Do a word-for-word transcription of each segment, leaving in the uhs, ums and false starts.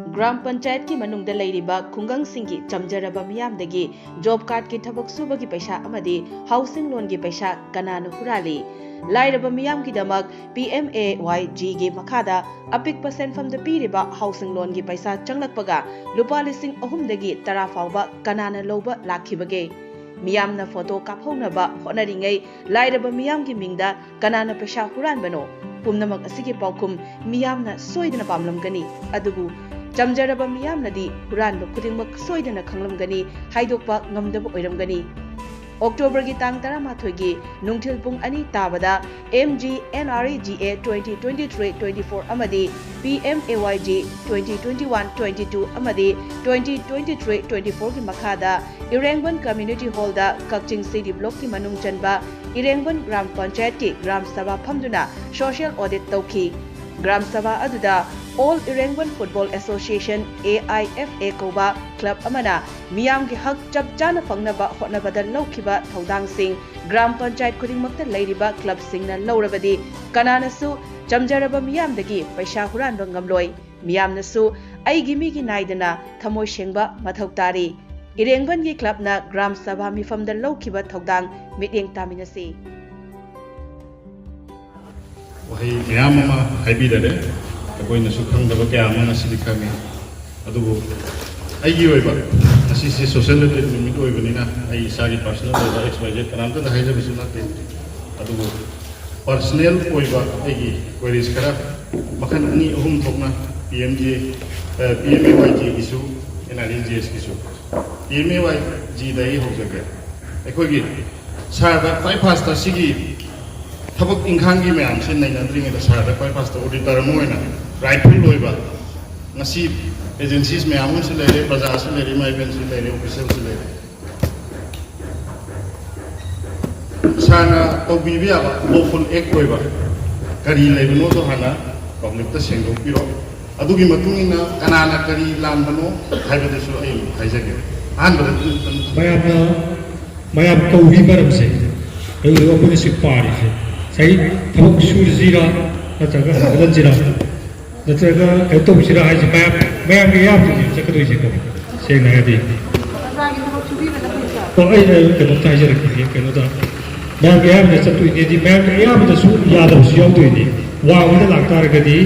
Gram ꯄꯟꯆꯥꯌꯠꯀꯤ ꯃꯅꯨꯡꯗ ꯂꯩꯔꯤꯕ ꯈꯨꯡꯒꯪꯁꯤꯡꯒꯤ ꯆꯝꯖꯔꯕ ꯃꯤꯌꯥꯝꯗꯒꯤ ꯖꯣꯕ ꯀꯥꯔꯗꯀꯤ ꯊꯕꯛ ꯁꯨꯕꯒꯤ ꯄꯩꯁꯥ ꯑꯃꯗꯤ ꯍꯥꯎꯁꯤꯡ ꯂꯣꯟꯒꯤ ꯄꯩꯁꯥ ꯀꯅꯥꯅ ꯍꯨꯔꯥꯜꯂꯤ? ꯂꯥꯏꯔꯕ ꯃꯤꯌꯥꯝꯒꯤꯗꯃꯛ ꯄꯤ ꯑꯦꯝ ꯑꯦ ꯋꯥꯏ ꯖꯤꯒꯤ ꯃꯈꯥꯗ ꯑꯄꯤꯛꯄ ꯁꯦꯟꯐꯝꯗ ꯄꯤꯔꯤꯕ ꯍꯥꯎꯁꯤꯡ ꯂꯣꯟꯒꯤ ꯄꯩꯁꯥ ꯆꯪꯂꯛꯄꯒ ꯂꯨꯄꯥ ꯂꯤꯁꯤꯡ ꯑꯍꯨꯝꯗꯒꯤ ꯇꯔꯥ ꯐꯥꯎꯕ ꯀꯅꯥꯅ ꯂꯧꯕ ꯂꯥꯛꯈꯤꯕꯒꯦ? ꯃꯤꯌꯥꯝꯅ ꯐꯣꯇꯣ ꯀꯥꯞꯍꯧꯅꯕ ꯍꯣꯠꯅꯔꯤꯉꯩ ꯂꯥꯏꯔꯕ ꯃꯤꯌꯥꯝꯒꯤ ꯃꯤꯡꯗ ꯀꯅꯥꯅ ꯄꯩꯁꯥ ꯍꯨꯔꯥꯟꯕꯅꯣ? ꯄꯨꯝꯅꯃꯛ ꯑꯁꯤꯒꯤ ꯄꯥꯎꯈꯨꯝ ꯃꯤꯌꯥꯝꯅ ꯁꯣꯏꯗꯅ ꯄꯥꯝꯂꯝꯒꯅꯤ꯫ ꯑꯗꯨꯕꯨ ꯆꯝꯖꯔꯕ ꯃꯤꯌꯥꯝꯅꯗꯤ ꯍꯨꯔꯥꯟꯕ ꯈꯨꯗꯤꯡꯃꯛ ꯁꯣꯏꯗꯅ ꯈꯪꯂꯝꯒꯅꯤ, ꯍꯥꯏꯗꯣꯛꯄ ꯉꯝꯗꯕ ꯑꯣꯏꯔꯝꯒꯅꯤ꯫ ꯑꯣꯛꯇꯣꯕꯔꯒꯤ ꯇꯥꯡ ꯇꯔꯥꯃꯥꯊꯣꯏꯒꯤ ꯅꯨꯡꯊꯤꯜ ꯄꯨꯡ ꯑꯅꯤ ꯇꯥꯕꯗ M G N R E G A twenty twenty-three twenty-four ꯑꯃꯗꯤ P M A Y G twenty twenty-one twenty-two ꯑꯃꯗꯤ twenty twenty-three twenty-fourꯒꯤ ꯃꯈꯥꯗ ꯏꯔꯦꯡꯕꯟ ꯀꯝꯃ꯭ꯌꯨꯅꯤꯇꯤ ꯍꯣꯜꯗ ꯀꯛꯆꯤꯡ ꯁꯤꯇꯤ ꯕ꯭ꯂꯣꯛꯀꯤ ꯃꯅꯨꯡ ꯆꯟꯕ ꯏꯔꯦꯡꯕꯟ ꯒ꯭ꯔꯥꯝ ꯄꯟꯆꯥꯌꯠꯀꯤ ꯒ꯭ꯔꯥꯝ ꯁꯚꯥ ꯐꯝꯗꯨꯅ ꯁꯣꯁꯤꯌꯦꯜ ꯑꯣꯗꯤꯠ ꯇꯧꯈꯤ꯫ ꯒ꯭ꯔꯥꯝ ꯁꯚꯥ ꯑꯗꯨꯗ all Irengban football association, A I F A ꯀꯧꯕ ꯀ꯭ꯂꯕ ꯑꯃꯅ ꯃꯤꯌꯥꯝꯒꯤ ꯍꯛ ꯆꯞ ꯆꯥꯅ ꯐꯪꯅꯕ ꯍꯣꯠꯅꯕꯗ ꯂꯧꯈꯤꯕ ꯊꯧꯗꯥꯡꯁꯤꯡ ꯒ꯭ꯔꯥꯝ ꯄꯟꯆꯥꯌꯠ ꯈꯨꯗꯤꯡꯃꯛꯇ ꯂꯩꯔꯤꯕ ꯀ꯭ꯂꯕꯁꯤꯡꯅ ꯂꯧꯔꯕꯗꯤ ꯀꯅꯥꯅꯁꯨ ꯆꯝꯖꯔꯕ ꯃꯤꯌꯥꯝꯗꯒꯤ ꯄꯩꯁꯥ ꯍꯨꯔꯥꯟꯕ ꯉꯝꯂꯣꯏ꯫ ꯃꯤꯌꯥꯝꯅꯁꯨ ꯑꯩꯒꯤ ꯃꯤꯒꯤ ꯅꯥꯏꯗꯅ ꯊꯃꯣꯏ ꯁꯦꯡꯕ ꯃꯊꯧ ꯇꯥꯔꯤ꯫ ꯏꯔꯦꯡꯕꯟꯒꯤ ꯀ꯭ꯂꯕꯅ ꯒ꯭ꯔꯥꯝ ꯁꯚꯥ ꯃꯤꯐꯝꯗ ꯂꯧꯈꯤꯕ ꯊꯧꯗꯥꯡ ꯃꯤꯠꯌꯦꯡ ꯇꯥꯃꯤꯟꯅꯁꯤ꯫ ꯋꯥꯍꯩ ꯃꯌꯥꯝ ꯑꯃ ꯍꯥꯏꯕꯤꯔꯔꯦ꯫ ꯑꯩꯈꯣꯏꯅꯁꯨ ꯈꯪꯗꯕ ꯀꯌꯥ ꯑꯃ ꯉꯁꯤꯗꯤ ꯈꯪꯉꯦ꯫ ꯑꯗꯨꯕꯨ ꯑꯩꯒꯤ ꯑꯣꯏꯕ, ꯉꯁꯤꯁꯦ ꯁꯣꯁꯤꯌꯦꯜ ꯑꯣꯗꯤꯠ ꯅꯨꯃꯤꯠ ꯑꯣꯏꯕꯅꯤꯅ ꯑꯩ ꯏꯁꯥꯒꯤ ꯄꯥꯔꯁꯣꯅꯦꯜ ꯑꯣꯏꯕ X Y Z ꯀꯅꯥꯝꯇꯗ ꯍꯥꯏꯖꯕꯁꯨ ꯅꯠꯇꯦ꯫ ꯑꯗꯨꯕꯨ ꯄꯥꯔꯁꯣꯅꯦꯜ ꯑꯣꯏꯕ ꯑꯩꯒꯤ ꯀ꯭ꯋꯦꯔꯤꯁ ꯈꯔ ꯃꯈꯜ ꯑꯅꯤ ꯑꯍꯨꯝ ꯊꯣꯛꯅ P M G, P M A Y G ꯒꯤꯁꯨ N R E G S ꯀꯤꯁꯨ꯫ P M A Y G ꯗ ꯑꯩ ꯍꯧꯖꯒꯦ꯫ ꯑꯩꯈꯣꯏꯒꯤ ꯁꯥꯔꯗ ꯈ꯭ꯋꯥꯏ ꯐꯥꯔꯁꯇ ꯁꯤꯒꯤ ꯊꯕꯛ ꯏꯪꯈꯥꯡꯒꯤ ꯃꯌꯥꯝꯁꯦ ꯅꯩꯅꯗ꯭ꯔꯤꯉꯩꯗ ꯁꯥꯔꯗ ꯈ꯭ꯋꯥꯏ ꯐꯥꯔꯁꯇ ꯑꯣꯗꯤꯇꯔ ꯑꯃ ꯑꯣꯏꯅ ꯔꯥꯏꯠꯐꯨꯜ ꯑꯣꯏꯕ, ꯉꯁꯤ ꯑꯦꯖꯦꯟꯁꯤꯁ ꯃꯌꯥꯝ ꯑꯃꯁꯨ ꯂꯩꯔꯦ, ꯄ꯭ꯔꯖꯥꯁꯨ ꯂꯩꯔꯦ, ꯏꯃꯥ ꯏꯕꯦꯟꯁꯨ ꯂꯩꯔꯦ, ꯑꯣꯐꯤꯁꯦꯜꯁꯨ ꯂꯩꯔꯦ꯫ ꯁꯥꯔꯅ ꯇꯧꯕꯤꯕ ꯌꯥꯕ ꯂꯣꯐꯨꯜ ꯑꯦꯛ ꯑꯣꯏꯕ ꯀꯔꯤ ꯂꯩꯕꯅꯣꯗꯣ ꯍꯥꯟꯅ ꯄꯕ꯭ꯂꯤꯛꯇ ꯁꯦꯡꯗꯣꯛꯄꯤꯔꯣ꯫ ꯑꯗꯨꯒꯤ ꯃꯇꯨꯡ ꯏꯟꯅ ꯀꯅꯥꯅ ꯀꯔꯤ ꯂꯥꯟꯕꯅꯣ ꯍꯥꯏꯕꯗꯨꯁꯨ ꯑꯩ ꯍꯥꯏꯖꯒꯦ꯫ ꯑꯍꯥꯟꯕꯗ ꯃꯌꯥꯝꯅ ꯃꯌꯥꯝ ꯀꯧꯕꯒꯤ ꯃꯔꯝꯁꯦ, ꯑꯗꯨꯒ ꯑꯩꯈꯣꯏꯅ ꯁꯤ ꯄꯥꯔꯤꯁꯦ ꯉꯁꯥꯏꯒꯤ ꯊꯕꯛ ꯁꯨꯔꯁꯤꯔꯥ ꯅꯠꯇ꯭ꯔꯒ ꯍꯟꯒꯠꯍꯟꯁꯤꯔꯥ? ꯅꯠꯇ꯭ꯔꯒ ꯀꯩꯅꯣ ꯇꯧꯁꯤꯔꯥ ꯍꯥꯏꯁꯦ? ꯃꯌꯥꯝ, ꯃꯌꯥꯝꯒꯤ ꯑꯌꯥꯝꯕꯗꯨꯅꯦ ꯆꯠꯀꯗꯣꯏꯁꯦꯀꯣ, ꯁꯦꯡꯅ ꯍꯥꯏꯔꯗꯤ꯫ ꯑꯣꯖꯥꯒꯤ ꯊꯕꯛ ꯁꯨꯕꯤꯕꯅ ꯐꯩꯀꯣ? ꯑꯣ, ꯑꯩ, ꯑꯩ ꯀꯩꯅꯣꯝꯇ ꯍꯥꯏꯖꯔꯛꯈꯤꯒꯦ꯫ ꯀꯩꯅꯣꯗ ꯃꯌꯥꯝꯒꯤ ꯑꯌꯥꯝꯕꯗ ꯆꯠꯇꯣꯏꯅꯦꯗꯤ, ꯃꯌꯥꯝꯒꯤ ꯑꯌꯥꯝꯕꯗꯁꯨ ꯌꯥꯗꯕꯁꯨ ꯌꯥꯎꯗꯣꯏꯅꯦ꯫ ꯋꯥꯡꯃꯗ ꯂꯥꯛꯇꯥꯔꯒꯗꯤ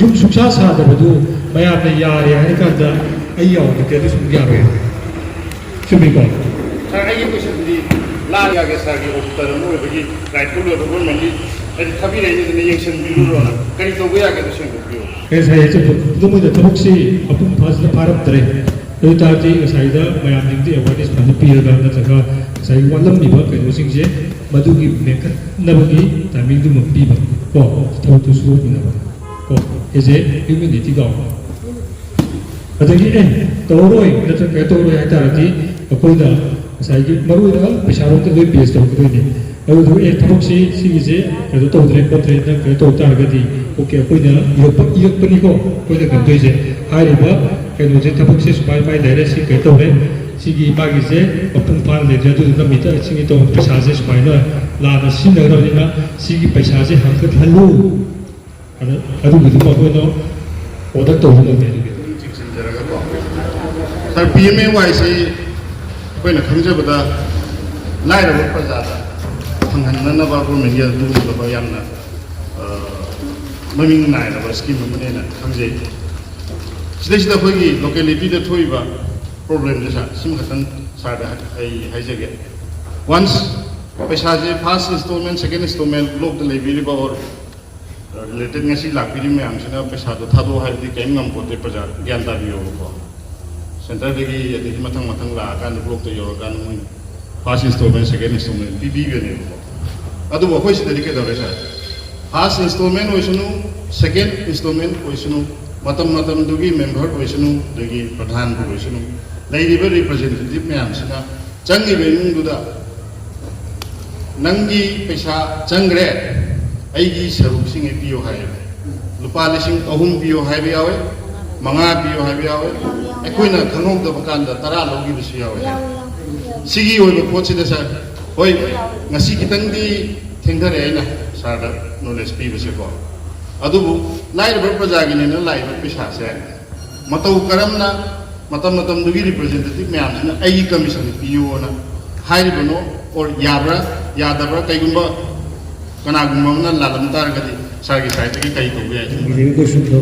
ꯌꯨꯝ ꯁꯨꯡꯁꯥ ꯁꯥꯗꯕꯗꯨ ꯃꯌꯥꯝꯅ ꯌꯥꯔꯦ ꯍꯥꯏꯔꯀꯥꯟꯗ ꯑꯩ ꯌꯥꯎꯔꯒꯗꯤ ꯑꯗꯨ ꯁꯨꯝ ꯌꯥꯔꯣꯏ꯫ ꯆꯨꯝꯃꯤꯀꯣ? ꯁꯥꯔ, ꯑꯩꯒꯤ ꯀꯣꯏꯁꯟꯗꯤ ꯂꯥꯟ ꯌꯥꯒꯦ ꯁꯥꯔꯒꯤ ꯑꯣꯗꯤꯇꯔ ꯑꯃ ꯑꯣꯏꯕꯒꯤ ꯔꯥꯏꯠꯐꯨꯜ ꯑꯣꯏꯕ ꯒꯣꯔꯃꯦꯟꯒꯤ ꯍꯥꯏꯗꯤ ꯊꯥꯕꯤꯔꯛꯏꯅꯦꯗꯅ, ꯌꯦꯡꯁꯤꯟꯕꯤꯔꯨꯔꯣꯅ꯫ ꯀꯔꯤ ꯇꯧꯕ ꯌꯥꯒꯦ ꯑꯗꯨ ꯁꯦꯡꯗꯣꯛꯄꯤꯌꯨ꯫ ꯉꯁꯥꯏ ꯑꯩꯁꯨ ꯈꯨꯗꯝ ꯑꯣꯏꯅ ꯊꯕꯛꯁꯤ ꯃꯄꯨꯡ ꯐꯥꯖꯅ ꯐꯥꯔꯝꯗ꯭ꯔꯦ꯫ ꯑꯗꯨ ꯑꯣꯏ ꯇꯥꯔꯗꯤ ꯉꯁꯥꯏꯗ ꯃꯌꯥꯝꯁꯤꯡꯗ awareness ꯐꯖꯅ ꯄꯤꯔꯒ ꯅꯠꯇ꯭ꯔꯒ ꯉꯁꯥꯏꯒꯤ ꯋꯥꯠꯂꯝꯃꯤꯕ ꯀꯩꯅꯣꯁꯤꯡꯁꯦ ꯃꯗꯨꯒꯤ ꯃꯦꯟꯈꯠꯅꯕꯒꯤ ꯇꯥꯏꯃꯤꯡꯗꯨꯃ ꯄꯤꯕ ꯀꯣ, ꯊꯕꯛꯇꯨ ꯁꯨꯗꯣꯛꯃꯤꯟꯅꯕ ꯀꯣ꯫ ꯑꯦꯖꯦ ꯍ꯭ꯌꯨꯃꯦꯅꯤꯇꯤ ꯀꯣ꯫ ꯑꯗꯒꯤ ꯑꯦ ꯇꯧꯔꯔꯣꯏ ꯅꯠꯇ꯭ꯔꯒ ꯀꯩꯅꯣ ꯇꯧꯔꯔꯣꯏ ꯍꯥꯏ ꯇꯥꯔꯗꯤ ꯑꯩꯈꯣꯏꯅ ꯉꯁꯥꯏꯒꯤ ꯃꯔꯨꯑꯣꯏꯅ ꯄꯩꯁꯥꯔꯣꯝꯗ ꯂꯣꯏ ꯕꯦꯁ ꯇꯧꯔꯛꯀꯗꯣꯏꯅꯦ꯫ ꯑꯗꯨꯗꯨꯒ ꯑꯦ ꯊꯕꯛꯁꯤ ꯁꯤꯒꯤꯁꯦ ꯀꯩꯅꯣ ꯇꯧꯗ꯭ꯔꯦ ꯈꯣꯠꯇ꯭ꯔꯦ ꯅꯪ ꯀꯩꯅꯣ ꯇꯧ ꯇꯥꯔꯒꯗꯤ ꯑꯣꯀꯦ ꯑꯩꯈꯣꯏꯅ ꯏꯔꯛꯄ ꯏꯔꯛꯄꯅꯤꯀꯣ ꯑꯩꯈꯣꯏꯅ ꯀꯩꯅꯣ ꯇꯧꯔꯤꯁꯦ꯫ ꯍꯥꯏꯔꯤꯕ ꯀꯩꯅꯣꯁꯦ ꯊꯕꯛꯁꯦ ꯁꯨꯃꯥꯏ ꯁꯨꯃꯥꯏꯅ ꯂꯩꯔꯦ ꯁꯤ ꯀꯩꯅꯣ ꯇꯧꯔꯦ ꯁꯤꯒꯤ ꯃꯥꯒꯤꯁꯦ ꯃꯄꯨꯡ ꯐꯥꯅ ꯂꯩꯇ꯭ꯔꯦ ꯑꯗꯨꯗꯨꯅ ꯃꯤꯇꯔ ꯁꯤꯒꯤ ꯇꯧꯕ ꯄꯩꯁꯥꯁꯦ ꯁꯨꯃꯥꯏꯅ ꯂꯥꯟꯅ ꯁꯤꯖꯤꯟꯅꯒꯗꯕꯅꯤꯅ ꯁꯤꯒꯤ ꯄꯩꯁꯥꯁꯦ ꯍꯟꯀꯠꯍꯜꯂꯨ꯫ ꯑꯗ ꯑꯗꯨꯒꯤꯗꯨ ꯑꯩꯈꯣꯏꯅ ꯑꯣꯔꯗꯔ ꯇꯧꯕ ꯉꯝꯃꯦ ꯑꯗꯨꯒꯤ꯫ ꯑꯗꯨꯝ ꯆꯤꯡꯁꯤꯟꯖꯔꯒꯀꯣ꯫ ꯁꯥꯔ, ꯄꯤ ꯑꯦꯝ ꯑꯦ ꯋꯥꯏꯁꯤ ꯑꯩꯈꯣꯏꯅ ꯈꯪꯖꯕꯗ ꯂꯥꯏꯔꯕ ꯄ꯭ꯔꯖꯥꯗ ꯐꯪꯍꯟꯅꯅꯕ ꯒꯣꯔꯃꯦꯟꯒꯤ ꯑꯗꯨꯒꯨꯝꯂꯕ ꯌꯥꯝꯅ, ꯑ, ꯃꯃꯤꯡ ꯅꯥꯏꯔꯕ ꯁ꯭ꯀꯤꯝ ꯑꯃꯅꯦꯅ ꯈꯪꯖꯩ꯫ ꯁꯤꯗꯩꯁꯤꯗ ꯑꯩꯈꯣꯏꯒꯤ ꯂꯣꯀꯦꯂꯤꯇꯤꯗ ꯊꯣꯛꯏꯕ ꯄ꯭ꯔꯣꯕ꯭ꯂꯦꯝꯁꯦ ꯁꯥꯔ, ꯁꯤꯃꯈꯛꯇꯪ ꯁꯥꯔꯗ ꯑꯩ ꯍꯥꯏꯖꯒꯦ꯫ ꯋꯥꯟꯁ ꯄꯩꯁꯥꯁꯦ ꯐꯥꯔꯁ ꯏꯟꯁꯇꯣꯜꯃꯦꯟ, ꯁꯦꯀꯦꯟ ꯏꯟꯁꯇꯣꯜꯃꯦꯟ ꯕ꯭ꯂꯣꯛꯇ ꯂꯩꯕꯤꯔꯤꯕ ꯑꯣꯔ ꯔꯤꯂꯦꯇꯦꯠ ꯉꯁꯤ ꯂꯥꯛꯄꯤꯔꯤꯕ ꯃꯌꯥꯝꯁꯤꯅ ꯄꯩꯁꯥꯗꯣ ꯊꯥꯗꯣꯛꯑꯣ ꯍꯥꯏꯕꯗꯤ ꯀꯔꯤꯝ ꯉꯝꯄꯣꯠꯇꯦ, ꯄ꯭ꯔꯖꯥ ꯒ꯭ꯌꯥꯟ ꯇꯥꯕꯤꯌꯣꯕꯀꯣ꯫ ꯁꯦꯟꯇꯔꯗꯒꯤ ꯑꯗꯒꯤ ꯃꯊꯪ ꯃꯊꯪ ꯂꯥꯛꯑꯀꯥꯟꯗ ꯕ꯭ꯂꯣꯛꯇ ꯌꯧꯔꯀꯥꯟꯗ ꯃꯣꯏꯅ ꯐꯥꯔꯁ ꯏꯟꯁꯇꯣꯜꯃꯦꯟ, ꯁꯦꯀꯦꯟ ꯏꯟꯁꯇꯣꯜꯃꯦꯟ ꯄꯤꯕꯤꯕꯅꯦꯕꯀꯣ꯫ ꯑꯗꯨꯕꯨ ꯑꯩꯈꯣꯏ ꯁꯤꯗꯗꯤ ꯀꯩꯗꯧꯔꯦ ꯁꯥꯔ? ꯐꯥꯔꯁ ꯏꯟꯁꯇꯣꯜꯃꯦꯟ ꯑꯣꯏꯁꯅꯨ, ꯁꯦꯀꯦꯟ ꯏꯟꯁꯇꯣꯜꯃꯦꯟ ꯑꯣꯏꯁꯅꯨ, ꯃꯇꯝ ꯃꯇꯝꯗꯨꯒꯤ ꯃꯦꯝꯕꯔ ꯑꯣꯏꯁꯅꯨ, ꯑꯗꯒꯤ ꯄ꯭ꯔꯙꯥꯟꯕꯨ ꯑꯣꯏꯁꯅꯨ, ꯂꯩꯔꯤꯕ ꯔꯤꯄ꯭ꯔꯖꯦꯟꯇꯦꯇꯤꯚ ꯃꯌꯥꯝꯁꯤꯅ ꯆꯪꯉꯤꯕ ꯏꯃꯨꯡꯗꯨꯗ ꯅꯪꯒꯤ ꯄꯩꯁꯥ ꯆꯪꯈ꯭ꯔꯦ, ꯑꯩꯒꯤ ꯁꯔꯨꯛꯁꯤꯡꯉꯩ ꯄꯤꯌꯨ ꯍꯥꯏꯌꯦꯕ꯫ ꯂꯨꯄꯥ ꯂꯤꯁꯤꯡ ꯑꯍꯨꯝ ꯄꯤꯌꯨ ꯍꯥꯏꯕ ꯌꯥꯎꯋꯦ, ꯃꯉꯥ ꯄꯤꯌꯨ ꯍꯥꯏꯕ ꯌꯥꯎꯋꯦ꯫ ꯑꯩꯈꯣꯏꯅ ꯈꯪꯍꯧꯗꯕ ꯀꯥꯟꯗ ꯇꯔꯥ ꯂꯧꯈꯤꯕꯁꯨ ꯌꯥꯎꯋꯦ ꯍꯥꯏ꯫ ꯌꯥꯎꯋꯦ, ꯌꯥꯎꯋꯦ, ꯌꯥꯎꯋꯦ꯫ ꯁꯤꯒꯤ ꯑꯣꯏꯕ ꯄꯣꯠꯁꯤꯗ ꯁꯥꯔ, ꯍꯣꯏ, ꯌꯥꯎꯋꯦ꯫ ꯉꯁꯤ ꯈꯤꯇꯪꯗꯤ ꯊꯦꯡꯊꯔꯦ ꯑꯩꯅ ꯁꯥꯔꯗ ꯅꯣꯂꯦꯖ ꯄꯤꯕꯁꯦꯀꯣ꯫ ꯑꯗꯨꯕꯨ ꯂꯥꯏꯔꯕ ꯄ꯭ꯔꯖꯥꯒꯤꯅꯦꯅ ꯂꯥꯛꯏꯕ ꯄꯩꯁꯥꯁꯦ ꯃꯇꯧ ꯀꯔꯝꯅ ꯃꯇꯝ ꯃꯇꯝꯗꯨꯒꯤ ꯔꯤꯄ꯭ꯔꯖꯦꯟꯇꯦꯇꯤꯚ ꯃꯌꯥꯝꯁꯤꯅ ꯑꯩꯒꯤ ꯀꯃꯤꯁꯟ ꯄꯤꯌꯣꯅ ꯍꯥꯏꯔꯤꯕꯅꯣ, ꯑꯣꯔ ꯌꯥꯕ꯭ꯔꯥ ꯌꯥꯗꯕ꯭ꯔꯥ, ꯀꯩꯒꯨꯝꯕ ꯀꯅꯥꯒꯨꯝꯕ ꯑꯃꯅ ꯂꯥꯜꯂꯝ ꯇꯥꯔꯒꯗꯤ ꯁꯥꯔꯒꯤ ꯁꯥꯏꯠꯇꯒꯤ ꯀꯔꯤ ꯇꯧꯕ ꯌꯥꯏ? ꯍꯪꯕꯤꯔꯤꯕ ꯀꯣꯏꯁꯟꯗꯣ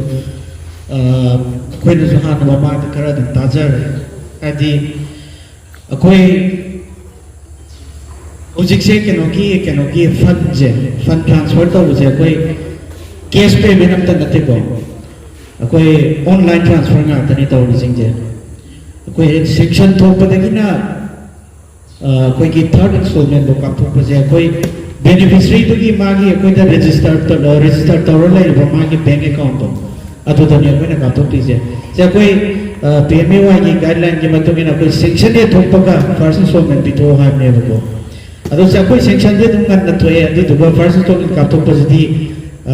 ꯑꯩꯈꯣꯏꯅꯁꯨ ꯍꯥꯟꯅ ꯃꯃꯥꯡꯗ ꯈꯔ ꯑꯗꯨꯝ ꯇꯥꯖꯔꯦ꯫ ꯍꯥꯏꯗꯤ ꯑꯩꯈꯣꯏ ꯍꯧꯖꯤꯛꯁꯦ ꯀꯩꯅꯣꯒꯤ ꯀꯩꯅꯣꯒꯤ ꯐꯟꯁꯦ, ꯐꯟ ꯇ꯭ꯔꯥꯟꯁꯐꯔ ꯇꯧꯕꯁꯦ ꯑꯩꯈꯣꯏ ꯀꯦꯁ ꯄꯦꯃꯦꯟ ꯑꯝꯇ ꯅꯠꯇꯦꯀꯣ, ꯑꯩꯈꯣꯏ ꯑꯣꯟꯂꯥꯏꯟ ꯇ꯭ꯔꯥꯟꯁꯐꯔ ꯉꯥꯛꯇꯅꯤ ꯇꯧꯔꯤꯁꯤꯡꯁꯦ꯫ ꯑꯩꯈꯣꯏ ꯁꯦꯡꯁꯟ ꯊꯣꯛꯄꯗꯒꯤꯅ ꯑꯩꯈꯣꯏꯒꯤ ꯊꯥꯔꯠ ꯏꯟꯁꯇꯣꯜꯃꯦꯟꯕꯨ ꯀꯥꯞꯊꯣꯛꯄꯁꯦ ꯑꯩꯈꯣꯏ ꯕꯦꯅꯤꯐꯤꯁꯔꯤꯗꯨꯒꯤ ꯃꯥꯒꯤ ꯑꯩꯈꯣꯏꯗ ꯔꯦꯖꯤꯁꯇꯔ ꯔꯦꯖꯤꯁꯇꯔ ꯇꯧꯔ ꯂꯩꯔꯤꯕ ꯃꯥꯒꯤ ꯕꯦꯡ ꯑꯦꯀꯥꯎꯟꯗꯣ ꯑꯗꯨꯗꯅꯤ ꯑꯩꯈꯣꯏꯅ ꯀꯥꯞꯊꯣꯛꯇꯣꯏꯁꯦ꯫ ꯁꯦ ꯑꯩꯈꯣꯏ ꯄꯤ ꯑꯦꯝ ꯑꯦ ꯋꯥꯏꯒꯤ ꯒꯥꯏꯗꯂꯥꯏꯟꯒꯤ ꯃꯇꯨꯡ ꯏꯟꯅ ꯑꯩꯈꯣꯏ ꯁꯦꯡꯁꯟ ꯍꯦꯛ ꯊꯣꯛꯄꯒ ꯐꯥꯔꯁ ꯏꯟꯁꯇꯣꯜꯃꯦꯟ ꯄꯤꯊꯣꯛꯑꯣ ꯍꯥꯏꯕꯅꯦꯕꯀꯣ꯫ ꯑꯗꯣ ꯁꯦ ꯑꯩꯈꯣꯏ ꯁꯦꯡꯁꯟꯗꯤ ꯑꯗꯨꯝ ꯉꯟꯅ ꯊꯣꯛꯑꯦ, ꯑꯗꯨꯗꯨꯒ ꯐꯥꯔꯁ ꯏꯟꯁꯇꯣꯜꯃꯦꯟ ꯀꯥꯞꯊꯣꯛꯄꯁꯤꯗꯤ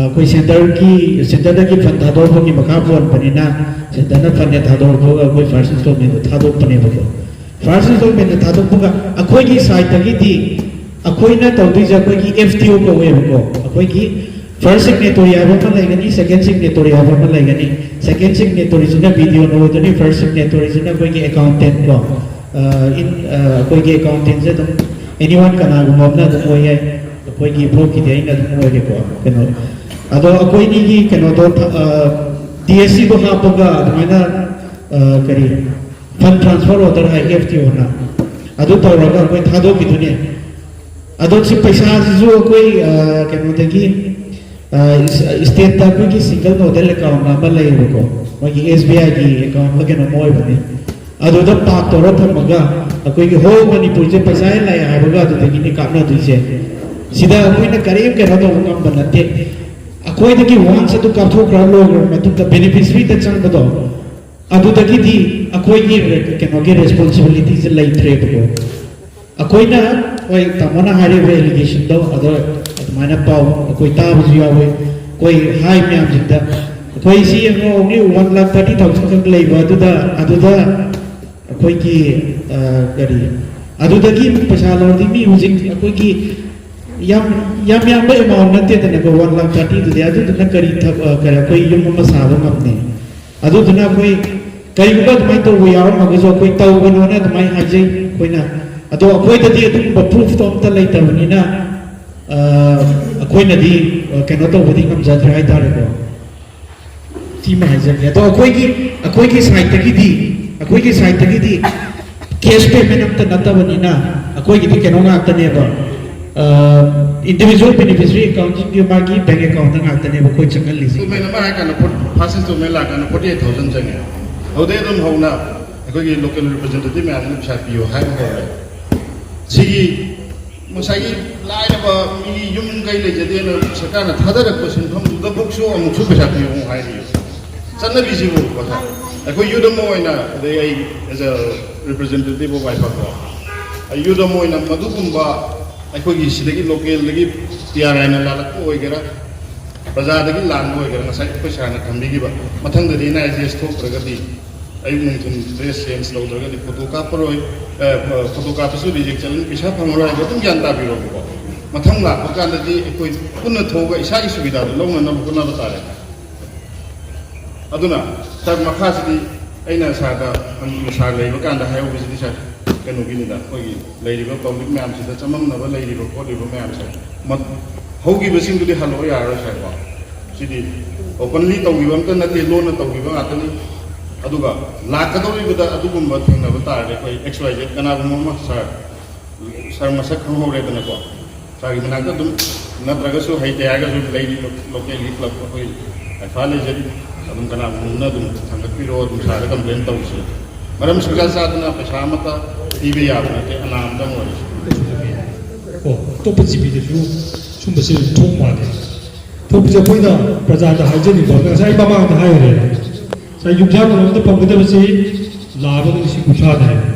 ꯑꯩꯈꯣꯏ ꯁꯦꯟꯇꯔꯒꯤ ꯁꯦꯟꯇꯔꯗꯒꯤ ꯐꯟ ꯊꯥꯗꯣꯔꯛꯄꯒꯤ ꯃꯈꯥ ꯄꯣꯟꯕꯅꯤꯅ ꯁꯦꯟꯇꯔꯅ ꯐꯟ ꯍꯦꯛ ꯊꯥꯗꯣꯔꯛꯄꯒ ꯑꯩꯈꯣꯏ ꯐꯥꯔꯁ ꯏꯟꯁꯇꯣꯜꯃꯦꯟꯗꯣ ꯊꯥꯗꯣꯛꯄꯅꯦꯕꯀꯣ꯫ ꯐꯥꯔꯁ ꯏꯟꯁꯇꯣꯜꯃꯦꯟꯗ ꯊꯥꯗꯣꯛꯄꯒ ꯑꯩꯈꯣꯏꯒꯤ ꯁꯥꯏꯠꯇꯒꯤꯗꯤ ꯑꯩꯈꯣꯏꯅ ꯇꯧꯗꯣꯏꯁꯦ ꯑꯩꯈꯣꯏꯒꯤ ꯑꯦꯐ ꯇꯤ ꯑꯣ ꯀꯧꯋꯦꯕꯀꯣ꯫ ꯑꯩꯈꯣꯏꯒꯤ ꯐꯥꯔꯁ ꯁꯤꯒꯅꯦꯇꯣꯔꯤ ꯍꯥꯏꯕ ꯑꯃ ꯂꯩꯒꯅꯤ, ꯁꯦꯀꯦꯟ ꯁꯤꯒꯅꯦꯇꯣꯔꯤ ꯍꯥꯏꯕ ꯑꯃ ꯂꯩꯒꯅꯤ꯫ ꯁꯦꯀꯦꯟ ꯁꯤꯒꯅꯦꯇꯣꯔꯤꯁꯤꯅ ꯕꯤ ꯗꯤ ꯑꯣꯅ ꯑꯣꯏꯗꯣꯏꯅꯤ, ꯐꯥꯔꯁ ꯁꯤꯒꯅꯦꯇꯣꯔꯤꯁꯤꯅ ꯑꯩꯈꯣꯏꯒꯤ ꯑꯦꯀꯥꯎꯟꯇꯦꯟ ꯀꯣ꯫ ꯑ, in- ꯑ, ꯑꯩꯈꯣꯏꯒꯤ ꯑꯦꯀꯥꯎꯟꯇꯦꯟꯁꯦ ꯑꯗꯨꯝ ꯑꯦꯅꯤ ꯋꯥꯟ ꯀꯅꯥꯒꯨꯝꯕ ꯑꯃꯅ ꯑꯗꯨꯝ ꯑꯣꯏ ꯌꯥꯏ꯫ ꯑꯩꯈꯣꯏꯒꯤ ꯕ꯭ꯂꯣꯛꯀꯤꯗꯤ ꯑꯩꯅ ꯑꯗꯨꯝ ꯑꯣꯏꯔꯦꯀꯣ꯫ ꯀꯩꯅꯣ ꯑꯗꯣ ꯑꯩꯈꯣꯏꯅꯤꯒꯤ ꯀꯩꯅꯣꯗꯣ ꯗꯤ ꯑꯦꯁ ꯁꯤꯗꯣ ꯍꯥꯞꯄꯒ ꯑꯗꯨꯃꯥꯏꯅ ꯑ, ꯀꯔꯤ ꯐꯟ ꯇ꯭ꯔꯥꯟꯁꯐꯔ ꯑꯣꯔꯗꯔ ꯍꯥꯏ, ꯑꯦꯐ ꯇꯤ ꯑꯣꯅ ꯑꯗꯨ ꯇꯧꯔꯒ ꯑꯩꯈꯣꯏ ꯊꯥꯗꯣꯛꯈꯤꯗꯣꯏꯅꯦ꯫ ꯑꯗꯣ ꯁꯤ ꯄꯩꯁꯥꯁꯤꯁꯨ ꯑꯩꯈꯣꯏ ꯑ, ꯀꯩꯅꯣꯗꯒꯤ ꯏꯁꯇꯦꯠꯇ ꯑꯩꯈꯣꯏꯒꯤ ꯁꯤꯡꯒꯜ ꯅꯣꯗꯦꯜ ꯑꯦꯀꯥꯎꯟ ꯑꯃ ꯂꯩꯌꯦꯕꯀꯣ, ꯃꯣꯏꯒꯤ ꯑꯦꯁ ꯕꯤ ꯑꯥꯏꯒꯤ ꯑꯦꯀꯥꯎꯟꯂ ꯀꯩꯅꯣꯝ ꯑꯣꯏꯕꯅꯤ꯫ ꯑꯗꯨꯗ ꯄꯥꯛ ꯇꯧꯔ ꯊꯝꯃꯒ ꯑꯩꯈꯣꯏꯒꯤ ꯍꯣꯜ ꯃꯅꯤꯄꯨꯔꯁꯦ ꯄꯩꯁꯥ ꯍꯦꯛ ꯂꯥꯛꯑꯦ ꯍꯥꯏꯕꯒ ꯑꯗꯨꯗꯒꯤꯅꯤ ꯀꯥꯞꯅꯗꯣꯏꯁꯦ꯫ ꯁꯤꯗ ꯑꯩꯈꯣꯏꯅ ꯀꯔꯤꯝ ꯀꯩꯅꯣ ꯇꯧꯕ ꯉꯝꯕ ꯅꯠꯇꯦ꯫ ꯑꯩꯈꯣꯏꯗꯒꯤ ꯋꯥꯟꯁ ꯑꯗꯨ ꯀꯥꯞꯊꯣꯛꯈ꯭ꯔ ꯂꯣꯏꯈ꯭ꯔꯕ ꯃꯇꯨꯡꯗ ꯕꯦꯅꯤꯐꯤꯁꯔꯤꯗ ꯆꯪꯕꯗꯣ ꯑꯗꯨꯗꯒꯤꯗꯤ ꯑꯩꯈꯣꯏꯒꯤ ꯀꯩꯅꯣꯒꯤ ꯔꯦꯁꯄꯣꯟꯁꯤꯕꯤꯂꯤꯇꯤꯁꯦ ꯂꯩꯇ꯭ꯔꯦꯕꯀꯣ꯫ ꯑꯩꯈꯣꯏꯅ, ꯍꯣꯏ, ꯇꯥꯃꯣꯅ ꯍꯥꯏꯔꯤꯕ ꯑꯦꯂꯤꯒꯦꯁꯟꯗꯣ ꯑꯗꯣ ꯑꯗꯨꯃꯥꯏꯅ ꯄꯥꯎ ꯑꯩꯈꯣꯏ ꯇꯥꯕꯁꯨ ꯌꯥꯎꯋꯤ꯫ ꯑꯩꯈꯣꯏ ꯍꯥꯏ ꯃꯌꯥꯝꯁꯤꯡꯗ ꯑꯩꯈꯣꯏ ꯁꯤ ꯌꯦꯡꯉꯣ, ꯑꯣꯡꯂꯤ ꯋꯥꯟ ꯂꯥꯛ ꯊꯥꯔꯇꯤ ꯊꯥꯎꯖꯟ ꯈꯛ ꯂꯩꯕ ꯑꯗꯨꯗ ꯑꯗꯨꯗ ꯑꯩꯈꯣꯏꯒꯤ ꯑ, ꯀꯔꯤ ꯑꯗꯨꯗꯒꯤ ꯄꯩꯁꯥ ꯂꯧꯔꯗꯤ ꯃꯤ ꯍꯧꯖꯤꯛ ꯑꯩꯈꯣꯏꯒꯤ ꯌꯥꯝ ꯌꯥꯝ ꯌꯥꯝꯕ ꯑꯦꯃꯥꯎꯟ ꯅꯠꯇꯦꯗꯅꯀꯣ, ꯋꯥꯟ ꯂꯥꯛ ꯊꯥꯔꯇꯤꯗꯨꯗꯤ꯫ ꯑꯗꯨꯗꯨꯅ ꯀꯔꯤ ꯊꯕ- ꯑ, ꯀꯔꯤ ꯑꯩꯈꯣꯏ ꯌꯨꯝ ꯑꯃ ꯁꯥꯕ ꯉꯝꯅꯤ? ꯑꯗꯨꯗꯨꯅ ꯑꯩꯈꯣꯏ ꯀꯔꯤꯒꯨꯝꯕ ꯑꯗꯨꯃꯥꯏꯅ ꯇꯧꯕ ꯌꯥꯎꯔꯝꯃꯒꯁꯨ, ꯑꯩꯈꯣꯏ ꯇꯧꯒꯅꯣꯅ ꯑꯗꯨꯃꯥꯏꯅ ꯍꯥꯏꯖꯩ ꯑꯩꯈꯣꯏꯅ꯫ ꯑꯗꯣ ꯑꯩꯈꯣꯏꯗꯗꯤ ꯑꯗꯨꯒꯨꯝꯕ ꯄ꯭ꯔꯨꯐꯇꯣ ꯑꯝꯇ ꯂꯩꯇꯕꯅꯤꯅ, ꯑ, ꯑꯩꯈꯣꯏꯅꯗꯤ, ꯑ, ꯀꯩꯅꯣ ꯇꯧꯕꯗꯤ ꯉꯝꯖꯗ꯭ꯔꯦ ꯍꯥꯏꯇꯥꯔꯦꯀꯣ꯫ ꯁꯤꯃ ꯍꯥꯏꯖꯒꯦ꯫ ꯑꯗꯣ ꯑꯩꯈꯣꯏꯒꯤ ꯑꯩꯈꯣꯏꯒꯤ ꯁꯥꯏꯠꯇꯒꯤꯗꯤ ꯑꯩꯈꯣꯏꯒꯤ ꯁꯥꯏꯠꯇꯒꯤꯗꯤ ꯀꯦꯁ ꯄꯦꯃꯦꯟ ꯑꯝꯇ ꯅꯠꯇꯕꯅꯤꯅ, ꯑꯩꯈꯣꯏꯒꯤꯗꯤ ꯀꯩꯅꯣ ꯉꯥꯛꯇꯅꯦꯕ, ꯏꯟꯗꯤꯕꯤꯖꯨꯋꯦꯜ ꯕꯦꯅꯤꯐꯤꯁꯔꯤ ꯑꯦꯀꯥꯎꯟꯁꯤꯡꯒꯤ ꯃꯥꯒꯤ ꯕꯦꯡ ꯑꯦꯀꯥꯎꯟꯗ ꯉꯥꯛꯇꯅꯦꯕ ꯑꯩꯈꯣꯏ ꯆꯪꯍꯜꯂꯤꯁꯦ꯫ ꯏꯟꯁꯇꯣꯜꯃꯦꯟ ꯑꯃ ꯍꯥꯏꯔ ꯀꯥꯟꯗ, ꯐꯥꯔꯁ ꯏꯟꯁꯇꯣꯜꯃꯦꯟ ꯂꯥꯛꯀꯥꯟꯗ ꯐꯣꯔꯇꯤ ꯑꯩꯠ ꯊꯥꯎꯖꯟ ꯆꯪꯉꯦ꯫ ꯑꯗꯨꯗꯩ ꯑꯗꯨꯝ ꯍꯧꯅ ꯑꯩꯈꯣꯏꯒꯤ ꯂꯣꯀꯦꯜ ꯔꯤꯄ꯭ꯔꯖꯦꯟꯇꯦꯇꯤꯚ ꯃꯌꯥꯝꯁꯤꯅ ꯄꯩꯁꯥ ꯄꯤꯌꯨ ꯍꯥꯏꯕ ꯍꯧꯔꯦ꯫ ꯁꯤꯒꯤ ꯉꯁꯥꯏꯒꯤ ꯂꯥꯏꯔꯕ ꯃꯤ ꯌꯨꯝ ꯀꯩ ꯂꯩꯖꯗꯦꯅ ꯁꯔꯀꯥꯔꯅ ꯊꯥꯗꯔꯛꯄ ꯁꯦꯟꯐꯝꯗꯨꯗꯐꯥꯎꯁꯨ ꯑꯃꯨꯛꯁꯨ ꯄꯩꯁꯥ ꯄꯤꯌꯨ ꯑꯃꯨꯛ ꯍꯥꯏꯔꯤ꯫ ꯆꯠꯅꯕꯤꯁꯤꯕꯨ ꯃꯊꯛ ꯑꯩꯈꯣꯏ ꯌꯨꯠ ꯑꯃ ꯑꯣꯏꯅ, ꯑꯗꯩ ꯑꯩ ꯑꯦꯖ ꯑ ꯔꯤꯄ꯭ꯔꯖꯦꯟꯇꯦꯇꯤꯚ ꯑꯣꯐ ꯋꯥꯏꯐꯥꯀꯣ, ꯌꯨꯠ ꯑꯃ ꯑꯣꯏꯅ ꯃꯗꯨꯒꯨꯝꯕ ꯑꯩꯈꯣꯏꯒꯤ ꯁꯤꯗꯒꯤ ꯂꯣꯀꯦꯜꯗꯒꯤ ꯄꯤ ꯑꯥꯔ ꯑꯥꯏꯅ ꯂꯥꯜꯂꯛꯄ ꯑꯣꯏꯒꯦꯔꯥ, ꯄ꯭ꯔꯖꯥꯗꯒꯤ ꯂꯥꯟꯕ ꯑꯣꯏꯒꯦꯔꯥ, ꯉꯁꯥꯏ ꯑꯩꯈꯣꯏ ꯁꯥꯔꯅ ꯊꯝꯕꯤꯈꯤꯕ, ꯃꯊꯪꯗꯗꯤ ꯑꯦꯟ ꯑꯥꯏ ꯖꯤ ꯑꯦꯁ ꯊꯣꯛꯇ꯭ꯔꯒꯗꯤ ꯑꯌꯨꯛ ꯅꯨꯡꯊꯤꯜ ꯗ꯭ꯔꯦꯁ ꯆꯦꯟꯖ ꯇꯧꯗ꯭ꯔꯒꯗꯤ ꯐꯣꯇꯣ ꯀꯥꯞꯄꯔꯣꯏ, ꯐꯣꯇꯣ ꯀꯥꯞꯄꯁꯨ ꯔꯤꯖꯦꯛ ꯆꯠꯂꯅꯤ, ꯄꯩꯁꯥ ꯐꯪꯉꯔꯣꯏ ꯍꯥꯏꯕ ꯑꯗꯨꯝ ꯒ꯭ꯌꯥꯟ ꯇꯥꯕꯤꯔꯣꯕꯀꯣ꯫ ꯃꯊꯪ ꯂꯥꯛꯄ ꯀꯥꯟꯗꯗꯤ ꯑꯩꯈꯣꯏ ꯄꯨꯟꯅ ꯊꯣꯛꯑꯒ ꯏꯁꯥꯒꯤ ꯁꯨꯕꯤꯗꯥꯗꯨ ꯂꯧꯅꯅꯕ ꯍꯣꯠꯅꯕ ꯇꯥꯔꯦ꯫ ꯑꯗꯨꯅ ꯁꯥꯔ, ꯃꯈꯥꯁꯤꯗꯤ ꯑꯩꯅ ꯁꯥꯔꯗ, ꯁꯥꯔ ꯂꯩꯕ ꯀꯥꯟꯗ ꯍꯥꯏꯍꯧꯕꯁꯤꯗꯤ ꯁꯥꯔ, ꯀꯩꯅꯣꯒꯤꯅꯤꯗ, ꯑꯩꯈꯣꯏꯒꯤ ꯂꯩꯔꯤꯕ ꯄꯕ꯭ꯂꯤꯛ ꯃꯌꯥꯝꯁꯤꯗ ꯆꯃꯝꯅꯕ ꯂꯩꯔꯤꯕ ꯈꯣꯠꯂꯤꯕ ꯃꯌꯥꯝꯁꯦ, ꯃ- ꯍꯧꯈꯤꯕꯁꯤꯡꯗꯨꯗꯤ ꯍꯜꯂꯛꯑꯣ ꯌꯥꯔꯔꯣꯏ ꯁꯥꯔꯀꯣ꯫ ꯁꯤꯗꯤ ꯑꯣꯄꯟꯂꯤ ꯇꯧꯈꯤꯕ ꯑꯝꯇ ꯅꯠꯇꯦ, ꯂꯣꯟꯅ ꯇꯧꯈꯤꯕ ꯉꯥꯛꯇꯅꯤ꯫ ꯑꯗꯨꯒ ꯂꯥꯛꯀꯗꯧꯔꯤꯕꯗ ꯑꯗꯨꯒꯨꯝꯕ ꯊꯦꯡꯅꯕ ꯇꯥꯔꯗꯤ ꯑꯩꯈꯣꯏ ꯑꯦꯛꯁ ꯋꯥꯏ ꯖꯦꯠ ꯀꯅꯥꯒꯨꯝꯕ ꯑꯃ ꯁꯥꯔ, ꯁꯥꯔ ꯃꯁꯛ ꯈꯪꯍꯧꯔꯦꯗꯅꯀꯣ꯫ ꯁꯥꯔꯒꯤ ꯃꯅꯥꯛꯇ ꯑꯗꯨꯝ, ꯅꯠꯇ꯭ꯔꯒꯁꯨ ꯍꯩꯇꯦ ꯍꯥꯏꯔꯒꯁꯨ ꯂꯩꯔꯤꯕ ꯂꯣꯀꯦꯜꯒꯤ ꯀ꯭ꯂꯕ ꯑꯩꯈꯣꯏ ꯀꯩꯐꯥ ꯂꯩꯖꯔꯤ꯫ ꯑꯗꯨꯝ ꯀꯅꯥꯒꯨꯝꯕ ꯑꯃꯅ ꯑꯗꯨꯝ ꯊꯥꯡꯒꯠꯄꯤꯔꯛꯑꯣ, ꯑꯗꯨꯝ ꯁꯥꯔꯗ ꯀꯝꯄ꯭ꯂꯦꯟ ꯇꯧꯁꯤ꯫ ꯃꯔꯝ ꯁꯨꯡꯆꯥ ꯆꯥꯗꯅ ꯄꯩꯁꯥ ꯑꯃꯠꯇ ꯄꯤꯕ ꯌꯥꯕ ꯅꯠꯇꯦ, ꯑꯅꯥ ꯑꯝꯇꯪ ꯑꯣꯏꯔꯁꯨ꯫ ꯀꯣ ꯑꯇꯣꯞꯄ ꯖꯤꯕꯤꯗꯁꯨ ꯁꯨꯝꯕꯁꯦ ꯊꯣꯛ ꯃꯥꯜꯂꯦ꯫ ꯊꯣꯛꯄꯁꯦ ꯑꯩꯈꯣꯏꯅ ꯄ꯭ꯔꯖꯥꯗ ꯍꯥꯏꯖꯅꯤꯡꯕ, ꯉꯁꯥꯏ ꯃꯃꯥꯡꯗ ꯍꯥꯏꯈ꯭ꯔꯦ, ꯉꯁꯥꯏ ꯌꯨꯝꯖꯥ ꯀꯩꯅꯣꯝꯗ ꯐꯪꯒꯗꯕꯁꯤ ꯂꯥꯕꯒ ꯂꯤꯁꯤꯡ ꯀꯨꯟꯊ꯭ꯔꯥꯅꯦ ꯍꯥꯏꯕ꯫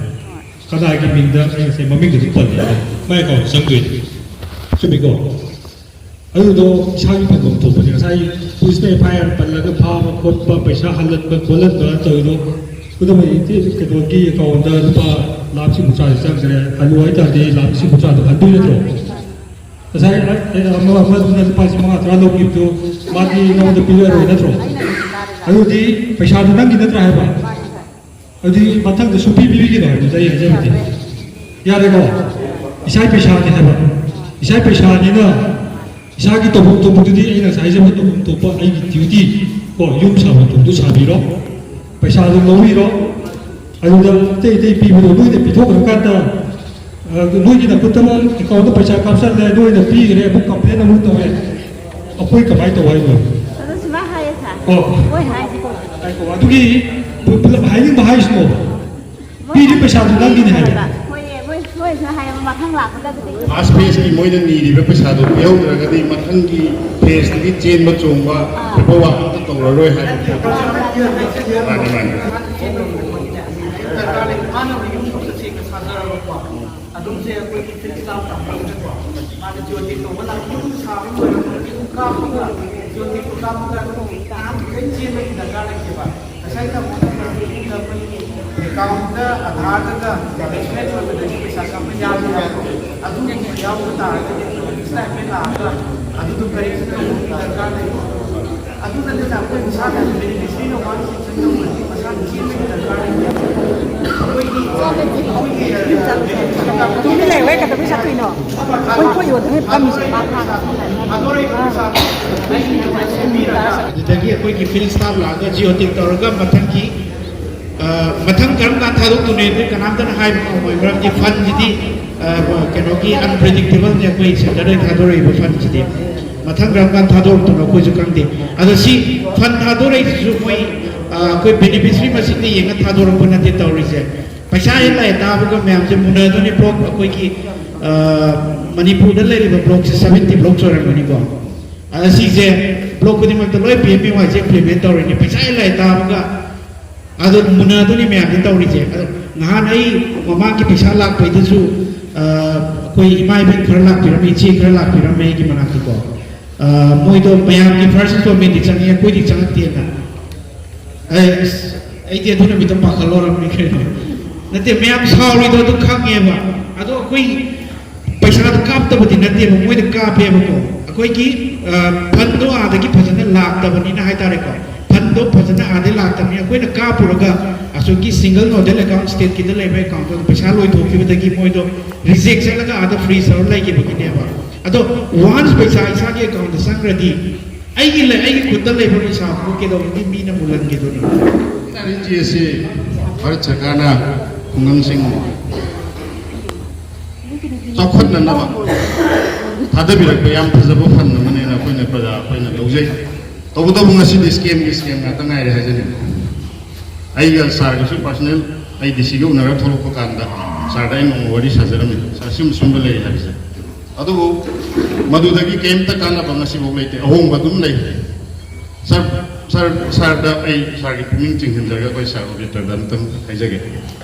ꯀꯅꯥꯒꯤ ꯃꯤꯡꯗ? ꯑꯩ ꯉꯁꯥꯏ ꯃꯃꯤꯡꯗꯨ ꯑꯗꯨꯝ ꯄꯜꯂꯦ, ꯃꯥꯏ ꯑꯦꯀꯥꯎꯟ ꯆꯪꯗꯣꯏꯅꯤ꯫ ꯆꯨꯝꯃꯤꯀꯣ? ꯑꯗꯨꯗꯣ ꯏꯁꯥꯒꯤ ꯐꯪꯐꯝ ꯊꯣꯛꯄꯅꯦ꯫ ꯉꯁꯥꯏ ꯄꯨꯂꯤꯁꯅ ꯑꯦꯐ ꯑꯥꯏ ꯑꯥꯔ ꯄꯜꯂꯒ ꯐꯥꯕ ꯈꯣꯠꯄ, ꯄꯩꯁꯥ ꯍꯜꯂꯟꯕ ꯈꯣꯠꯍꯟꯕ ꯇꯧꯔꯤꯗꯣ, ꯈꯨꯗꯝ ꯑꯣꯏꯅ ꯏꯆꯦ ꯀꯩꯅꯣꯒꯤ ꯑꯦꯀꯥꯎꯟꯗ ꯂꯨꯄꯥ ꯂꯥꯈ ꯁꯤꯡ ꯀꯨꯟꯊ꯭ꯔꯥꯁꯦ ꯆꯪꯈ꯭ꯔꯦ, ꯍꯜꯂꯨ ꯍꯥꯏꯇꯥꯔꯗꯤ ꯂꯥꯈ ꯁꯤꯡ ꯀꯨꯟꯊ꯭ꯔꯥꯗꯣ ꯍꯟꯗꯣꯏ ꯅꯠꯇ꯭ꯔꯣ? ꯉꯁꯥꯏ ꯑꯃ ꯑꯃꯗꯨꯅ ꯂꯨꯄꯥ ꯂꯤꯁꯤꯡ ꯃꯉꯥ ꯇꯔꯥ ꯂꯧꯈꯤꯕꯗꯨ ꯃꯥꯗꯤ ꯅꯉꯣꯟꯗ ꯄꯤꯔꯛꯑꯔꯣꯏ ꯅꯠꯇ꯭ꯔꯣ? ꯑꯗꯨꯗꯤ ꯄꯩꯁꯥꯗꯨ ꯅꯪꯒꯤ ꯅꯠꯇ꯭ꯔꯥ ꯍꯥꯏꯕ? ꯑꯗꯨꯗꯤ ꯃꯊꯪꯗ ꯁꯨꯡꯄꯤ ꯄꯤꯕꯤꯒꯅꯨ ꯍꯥꯏꯕꯗꯨꯗ ꯑꯩ ꯍꯥꯏꯖꯕꯗꯤ ꯌꯥꯔꯦꯀꯣ? ꯏꯁꯥꯒꯤ ꯄꯩꯁꯥꯅꯤ ꯍꯥꯏꯕ, ꯏꯁꯥꯒꯤ ꯄꯩꯁꯥꯅꯤꯅ ꯏꯁꯥꯒꯤ ꯇꯧꯐꯝ ꯊꯣꯛꯄꯗꯨꯗꯤ ꯑꯩꯅ ꯉꯁꯥꯏ ꯍꯥꯏꯖꯕ ꯇꯧꯐꯝ ꯊꯣꯛꯄ ꯑꯩꯒꯤ ꯗ꯭ꯌꯨꯇꯤ ꯀꯣ, ꯌꯨꯝ ꯁꯥꯐꯝ ꯊꯣꯛꯄꯗꯨ ꯁꯥꯕꯤꯔꯣ, ꯄꯩꯁꯥꯗꯨ ꯂꯧꯕꯤꯔꯣ꯫ ꯑꯗꯨꯗ ꯑꯇꯩ ꯑꯇꯩ ꯄꯤꯕꯗꯣ ꯅꯣꯏꯅ ꯄꯤꯊꯣꯛꯈ꯭ꯔꯀꯥꯟꯗ ꯑ, ꯅꯣꯏꯒꯤ ꯅꯈꯨꯠꯇ ꯑꯦꯀꯥꯎꯟꯗ ꯄꯩꯁꯥ ꯀꯥꯞꯁꯤꯜꯂꯦ, ꯅꯣꯏꯅ ꯄꯤꯈ꯭ꯔꯦ, ꯑꯃꯨꯛ ꯀꯝꯄ꯭ꯂꯦꯟ ꯑꯃꯨꯛ ꯇꯧꯔꯦ꯫ ꯑꯩꯈꯣꯏ ꯀꯃꯥꯏꯅ ꯇꯧ ꯍꯥꯏꯅꯣ? ꯑꯗꯨ ꯁꯨꯃꯥꯏꯅ ꯍꯥꯏꯌꯦ ꯁꯥꯔ꯫ ꯑꯣ꯫ ꯃꯣꯏ ꯍꯥꯏꯁꯦ꯫ ꯉꯥꯏꯈꯣ, ꯑꯗꯨꯒꯤ ꯄꯨ-, ꯄꯨꯂꯞ ꯍꯥꯏꯅꯤꯡꯕ ꯍꯥꯏꯁꯤꯅꯣ? ꯃꯣꯏ ꯄꯤꯔꯤ ꯄꯩꯁꯥꯗꯨ ꯅꯪꯒꯤꯅꯦ ꯍꯥꯏꯕ꯫ ꯍꯣꯏꯌꯦ, ꯃꯣꯏ, ꯃꯣꯏꯁꯨ ꯍꯥꯏꯌꯦꯕ ꯃꯊꯪ ꯂꯥꯛꯄꯗꯕꯨꯗꯤ꯫ ꯐꯥꯔꯁ ꯐꯦꯁꯀꯤ ꯃꯣꯏꯅ ꯅꯤꯔꯤꯕ ꯄꯩꯁꯥꯗꯨ ꯄꯤꯍꯧꯗ꯭ꯔꯒꯗꯤ ꯃꯊꯪꯒꯤ ꯐꯦꯁꯇꯨꯒꯤ ꯆꯦꯟꯕ ꯆꯣꯡꯕ ꯑꯥ꯫ ꯄꯦꯄꯔ ꯋꯥꯛ ꯑꯝꯇ ꯇꯧꯔꯔꯣꯏ ꯍꯥꯏꯕ ꯄꯣꯠꯇꯨ꯫ ꯃꯥꯅꯤ, ꯃꯥꯅꯤ꯫ ꯃꯥꯅ ꯃꯌꯨꯝ ꯈꯛꯇ ꯁꯦꯡꯅ ꯁꯥꯖꯔꯒꯀꯣ, ꯑꯗꯨꯝꯁꯦ ꯑꯩꯈꯣꯏꯒꯤ ꯐꯤꯜ ꯏꯁꯇꯥꯐ ꯇꯝꯕꯅꯤꯅꯀꯣ, ꯃꯥꯅ ꯖꯤꯑꯣ ꯇꯦꯛ ꯇꯧꯕ ꯂꯥꯛꯄ, ꯌꯨꯝ ꯁꯥꯕ ꯂꯣꯏꯔꯕ ꯃꯇꯨꯡ ꯀꯥꯞꯄꯒ, ꯖꯤꯑꯣ ꯇꯦꯛꯇꯣ ꯀꯥꯞꯄꯒ ꯀꯅꯥꯝꯇ ꯀꯔꯤꯝ ꯆꯦꯟꯕꯒꯤ ꯗꯔꯀꯥꯔ ꯂꯩꯇꯦꯕ꯫ ꯉꯁꯥꯏ ꯇꯥꯃꯣꯅ ꯍꯥꯏꯕꯗ ꯑꯩꯈꯣꯏꯒꯤ ꯑꯦꯀꯥꯎꯟꯗ ꯑꯙꯥꯔꯗꯒ ꯂꯤꯡ ꯑꯣꯏꯕꯗꯒꯤ ꯄꯩꯁꯥ ꯀꯥꯞꯄ ꯌꯥꯗꯦ ꯍꯥꯏꯕ꯫ ꯑꯗꯨꯒꯨꯝꯕ ꯌꯥꯎꯕ ꯇꯥꯔꯒꯗꯤ ꯑꯩꯈꯣꯏ ꯏꯁꯇꯥꯐꯃꯦꯟ ꯂꯥꯛꯑꯒ ꯑꯗꯨꯗꯣ ꯀꯔꯦꯛꯁꯟ ꯇꯧꯕꯒꯤ ꯗꯔꯀꯥꯔ ꯂꯩ꯫ ꯑꯗꯨꯗꯅꯤꯅ ꯑꯩꯈꯣꯏ ꯃꯁꯥꯅ ꯕꯦꯅꯤꯐꯤꯁꯔꯤꯅ ꯋꯥꯟ ꯁꯦꯛꯁꯟ ꯇꯧꯕꯗꯤ ꯃꯁꯥꯅ ꯆꯦꯟꯕꯒꯤ ꯗꯔꯀꯥꯔ ꯂꯩꯇꯦ꯫ ꯑꯩꯈꯣꯏꯒꯤ, ꯑꯩꯈꯣꯏꯒꯤ, ꯑ, ꯇꯨꯃꯤꯟ ꯂꯩꯌꯨꯍꯦ, ꯀꯩꯗꯧꯕꯩ ꯆꯠꯇꯣꯏꯅꯣ? ꯑꯩꯈꯣꯏ ꯄꯣꯠ ꯌꯣꯟꯗꯉꯩ ꯐꯝꯃꯤꯁꯦ꯫ ꯑꯗꯨꯗꯒꯤ ꯑꯩꯈꯣꯏꯒꯤ ꯐꯤꯜ ꯏꯁꯇꯥꯐ ꯂꯥꯛꯑꯒ ꯖꯤꯑꯣ ꯇꯦꯛ ꯇꯧꯔꯒ ꯃꯊꯪꯒꯤ, ꯑ, ꯃꯊꯪ ꯀꯔꯝ ꯀꯥꯟꯗ ꯊꯥꯗꯣꯛꯇꯣꯏꯅꯣ ꯑꯗꯨꯗꯤ ꯀꯅꯥꯝꯇꯅ ꯍꯥꯏꯕ ꯉꯝꯃꯣꯏ꯫ ꯃꯔꯝꯗꯤ ꯐꯟꯁꯤꯗꯤ, ꯑ, ꯀꯩꯅꯣꯒꯤ ꯑꯟꯄ꯭ꯔꯤꯗꯤꯛꯇꯦꯕꯜꯅꯤ꯫ ꯑꯩꯈꯣꯏ ꯁꯦꯟꯇꯔꯗꯒꯤ ꯊꯥꯗꯣꯔꯛꯏꯕ ꯐꯟꯁꯤꯗꯤ ꯃꯊꯪ ꯀꯔꯝ ꯀꯥꯟꯗ ꯊꯥꯗꯣꯔꯛꯇꯣꯏꯅꯣ ꯑꯩꯈꯣꯏꯁꯨ ꯈꯪꯗꯦ꯫ ꯑꯗꯣ ꯁꯤ ꯐꯟ ꯊꯥꯗꯣꯔꯛꯏꯁꯤꯁꯨ ꯃꯣꯏ, ꯑ, ꯑꯩꯈꯣꯏ ꯕꯦꯅꯤꯐꯤꯁꯔꯤ ꯃꯁꯤꯡꯗ ꯌꯦꯡꯉ ꯊꯥꯗꯣꯔꯛꯄ ꯅꯠꯇꯦ ꯇꯧꯔꯤꯁꯦ꯫ ꯄꯩꯁꯥ ꯍꯦꯛ ꯂꯥꯛꯑꯦ ꯇꯥꯕꯒ ꯃꯌꯥꯝꯁꯦ ꯃꯨꯟꯅꯗꯣꯏꯅꯤ꯫ ꯕ꯭ꯂꯣꯛ ꯑꯩꯈꯣꯏꯒꯤ, ꯑ, ꯃꯅꯤꯄꯨꯔꯗ ꯂꯩꯔꯤꯕ ꯕ꯭ꯂꯣꯛꯁꯦ ꯁꯚꯦꯟꯇꯤ ꯕ꯭ꯂꯣꯛꯁ ꯑꯣꯏꯔꯝꯒꯅꯤꯀꯣ꯫ ꯑꯗ ꯁꯤꯁꯦ ꯕ꯭ꯂꯣꯛ ꯈꯨꯗꯤꯡꯃꯛꯇ ꯂꯣꯏ ꯄꯤ ꯑꯦꯝ ꯑꯦ ꯋꯥꯏꯁꯦ ꯏꯝꯄ꯭ꯂꯤꯃꯦꯟ ꯇꯧꯔꯤꯅꯤ꯫ ꯄꯩꯁꯥ ꯍꯦꯛ ꯂꯥꯛꯑꯦ ꯇꯥꯕꯒ ꯑꯗꯣ ꯃꯨꯟꯅꯗꯣꯏꯅꯤ ꯃꯌꯥꯝꯁꯦ ꯇꯧꯔꯤꯁꯦ꯫ ꯑꯗꯣ ꯉꯍꯥꯟ ꯑꯩ ꯃꯃꯥꯡꯒꯤ ꯄꯩꯁꯥ ꯂꯥꯛꯄꯩꯗꯁꯨ, ꯑ, ꯑꯩꯈꯣꯏ ꯏꯃꯥ ꯏꯕꯦꯟ ꯈꯔ ꯂꯥꯛꯄꯤꯔꯝꯃꯤ, ꯏꯆꯦ ꯈꯔ ꯂꯥꯛꯄꯤꯔꯝꯃꯦ ꯑꯩꯒꯤ ꯃꯅꯥꯛꯇꯀꯣ꯫ ꯑ, ꯃꯣꯏꯗꯣ ꯃꯌꯥꯝꯒꯤ ꯐꯥꯔꯁ ꯏꯟꯁꯇꯣꯜꯃꯦꯟꯗꯤ ꯆꯪꯉꯤ, ꯑꯩꯈꯣꯏꯗꯤ ꯆꯪꯉꯛꯇꯦꯅ꯫ ꯑꯩ, ꯑꯁ, ꯑꯩꯗꯤ ꯑꯗꯨ ꯅꯨꯃꯤꯠꯇꯣ ꯄꯥꯈꯠꯂꯨꯔꯕꯅꯤ ꯀꯩꯅꯣ꯫ ꯅꯠꯇꯦ, ꯃꯌꯥꯝ ꯁꯥꯎꯔꯤꯗꯣ ꯑꯗꯨ ꯈꯪꯉꯦꯕ꯫ ꯑꯗꯣ ꯑꯩꯈꯣꯏ ꯄꯩꯁꯥꯗꯣ ꯀꯥꯞꯇꯕꯗꯤ ꯅꯠꯇꯦꯕ, ꯃꯣꯏꯗ ꯀꯥꯞꯄꯦꯕꯀꯣ꯫ ꯑꯩꯈꯣꯏꯒꯤ ꯐꯟꯗꯣ ꯑꯥꯗꯒꯤ ꯐꯖꯅ ꯂꯥꯛꯇꯕꯅꯤꯅ ꯍꯥꯏꯇꯥꯔꯦꯀꯣ, ꯐꯟꯗꯣ ꯐꯖꯅ ꯑꯥꯗꯩ ꯂꯥꯛꯇꯕꯅꯤ꯫ ꯑꯩꯈꯣꯏꯅ ꯀꯥꯞꯄꯨꯔꯒ ꯑꯁꯣꯝꯒꯤ ꯁꯤꯡꯒꯜ ꯅꯣꯗꯦꯜ ꯑꯦꯀꯥꯎꯟ ꯁ꯭ꯇꯦꯠꯀꯤꯗ ꯂꯩꯕ ꯑꯦꯀꯥꯎꯟꯗꯣ ꯄꯩꯁꯥ ꯂꯣꯏꯊꯣꯛꯈꯤꯕꯗꯒꯤ ꯃꯣꯏꯗꯣ ꯔꯤꯖꯦꯛ ꯆꯠꯂꯒ ꯑꯥꯗ ꯐ꯭ꯔꯤꯖ ꯇꯧꯔ ꯂꯩꯈꯤꯕꯒꯤꯅꯦꯕ꯫ ꯑꯗꯣ ꯋꯥꯟꯁ ꯄꯩꯁꯥ ꯏꯁꯥꯒꯤ ꯑꯦꯀꯥꯎꯟꯗ ꯆꯪꯈ꯭ꯔꯗꯤ ꯑꯩꯒꯤ ꯂꯩ-, ꯑꯩꯒꯤ ꯈꯨꯠꯇ ꯂꯩꯕ ꯄꯩꯁꯥꯕꯨ ꯀꯩꯗꯧꯕꯒꯤ ꯃꯤꯅ ꯃꯨꯜꯍꯟꯒꯦꯗꯨꯅꯣ? ꯁꯤ ꯑꯁꯤ ꯚꯥꯔꯠ ꯁꯔꯀꯥꯔꯅ ꯈꯨꯡꯒꯪꯁꯤꯡ ꯆꯥꯎꯈꯠꯅꯅꯕ ꯊꯥꯗꯕꯤꯔꯛꯄ ꯌꯥꯝ ꯐꯖꯕ ꯐꯟ ꯑꯃꯅꯦꯅ ꯑꯩꯈꯣꯏꯅ ꯄ꯭ꯔꯖꯥ ꯑꯩꯈꯣꯏꯅ ꯂꯧꯖꯩ꯫ ꯇꯧꯕꯇꯕꯨ ꯉꯁꯤꯗꯤ ꯁ꯭ꯀꯦꯝꯒꯤ ꯁ꯭ꯀꯦꯝ ꯉꯥꯛꯇ ꯉꯥꯏꯔꯦ ꯍꯥꯏꯖꯅꯤꯡꯉꯤ꯫ ꯑꯩꯒ ꯁꯥꯔꯒꯁꯨ ꯄꯥꯔꯁꯣꯅꯦꯜ, ꯑꯩ ꯗꯤ ꯁꯤꯒ ꯎꯅꯔꯒ ꯊꯣꯛꯂꯛꯄ ꯀꯥꯟꯗ ꯁꯥꯔꯗ ꯑꯩ ꯅꯣꯡꯃ ꯋꯥꯔꯤ ꯁꯥꯖꯔꯝꯃꯤ, "ꯁꯥꯔ, ꯁꯤꯒꯨꯝꯕ ꯁꯤꯒꯨꯝꯕ ꯂꯩ" ꯍꯥꯏꯕꯁꯦ꯫ ꯑꯗꯨꯕꯨ ꯃꯗꯨꯗꯒꯤ ꯀꯔꯤꯝꯇ ꯀꯥꯟꯅꯕ ꯉꯁꯤꯐꯥꯎ ꯂꯩꯇꯦ, ꯑꯍꯣꯡꯕ ꯑꯗꯨꯝ ꯂꯩ꯫ ꯁꯥꯔ, ꯁꯥꯔ, ꯁꯥꯔꯗ ꯑꯩ ꯁꯥꯔꯒꯤ ꯄꯨꯛꯅꯤꯡ ꯆꯤꯡꯁꯤꯟꯖꯔꯒ ꯑꯩꯈꯣꯏ ꯁꯥꯔ ꯑꯣꯗꯤꯇꯔꯗ ꯑꯝꯇꯪ ꯍꯥꯏꯖꯒꯦ꯫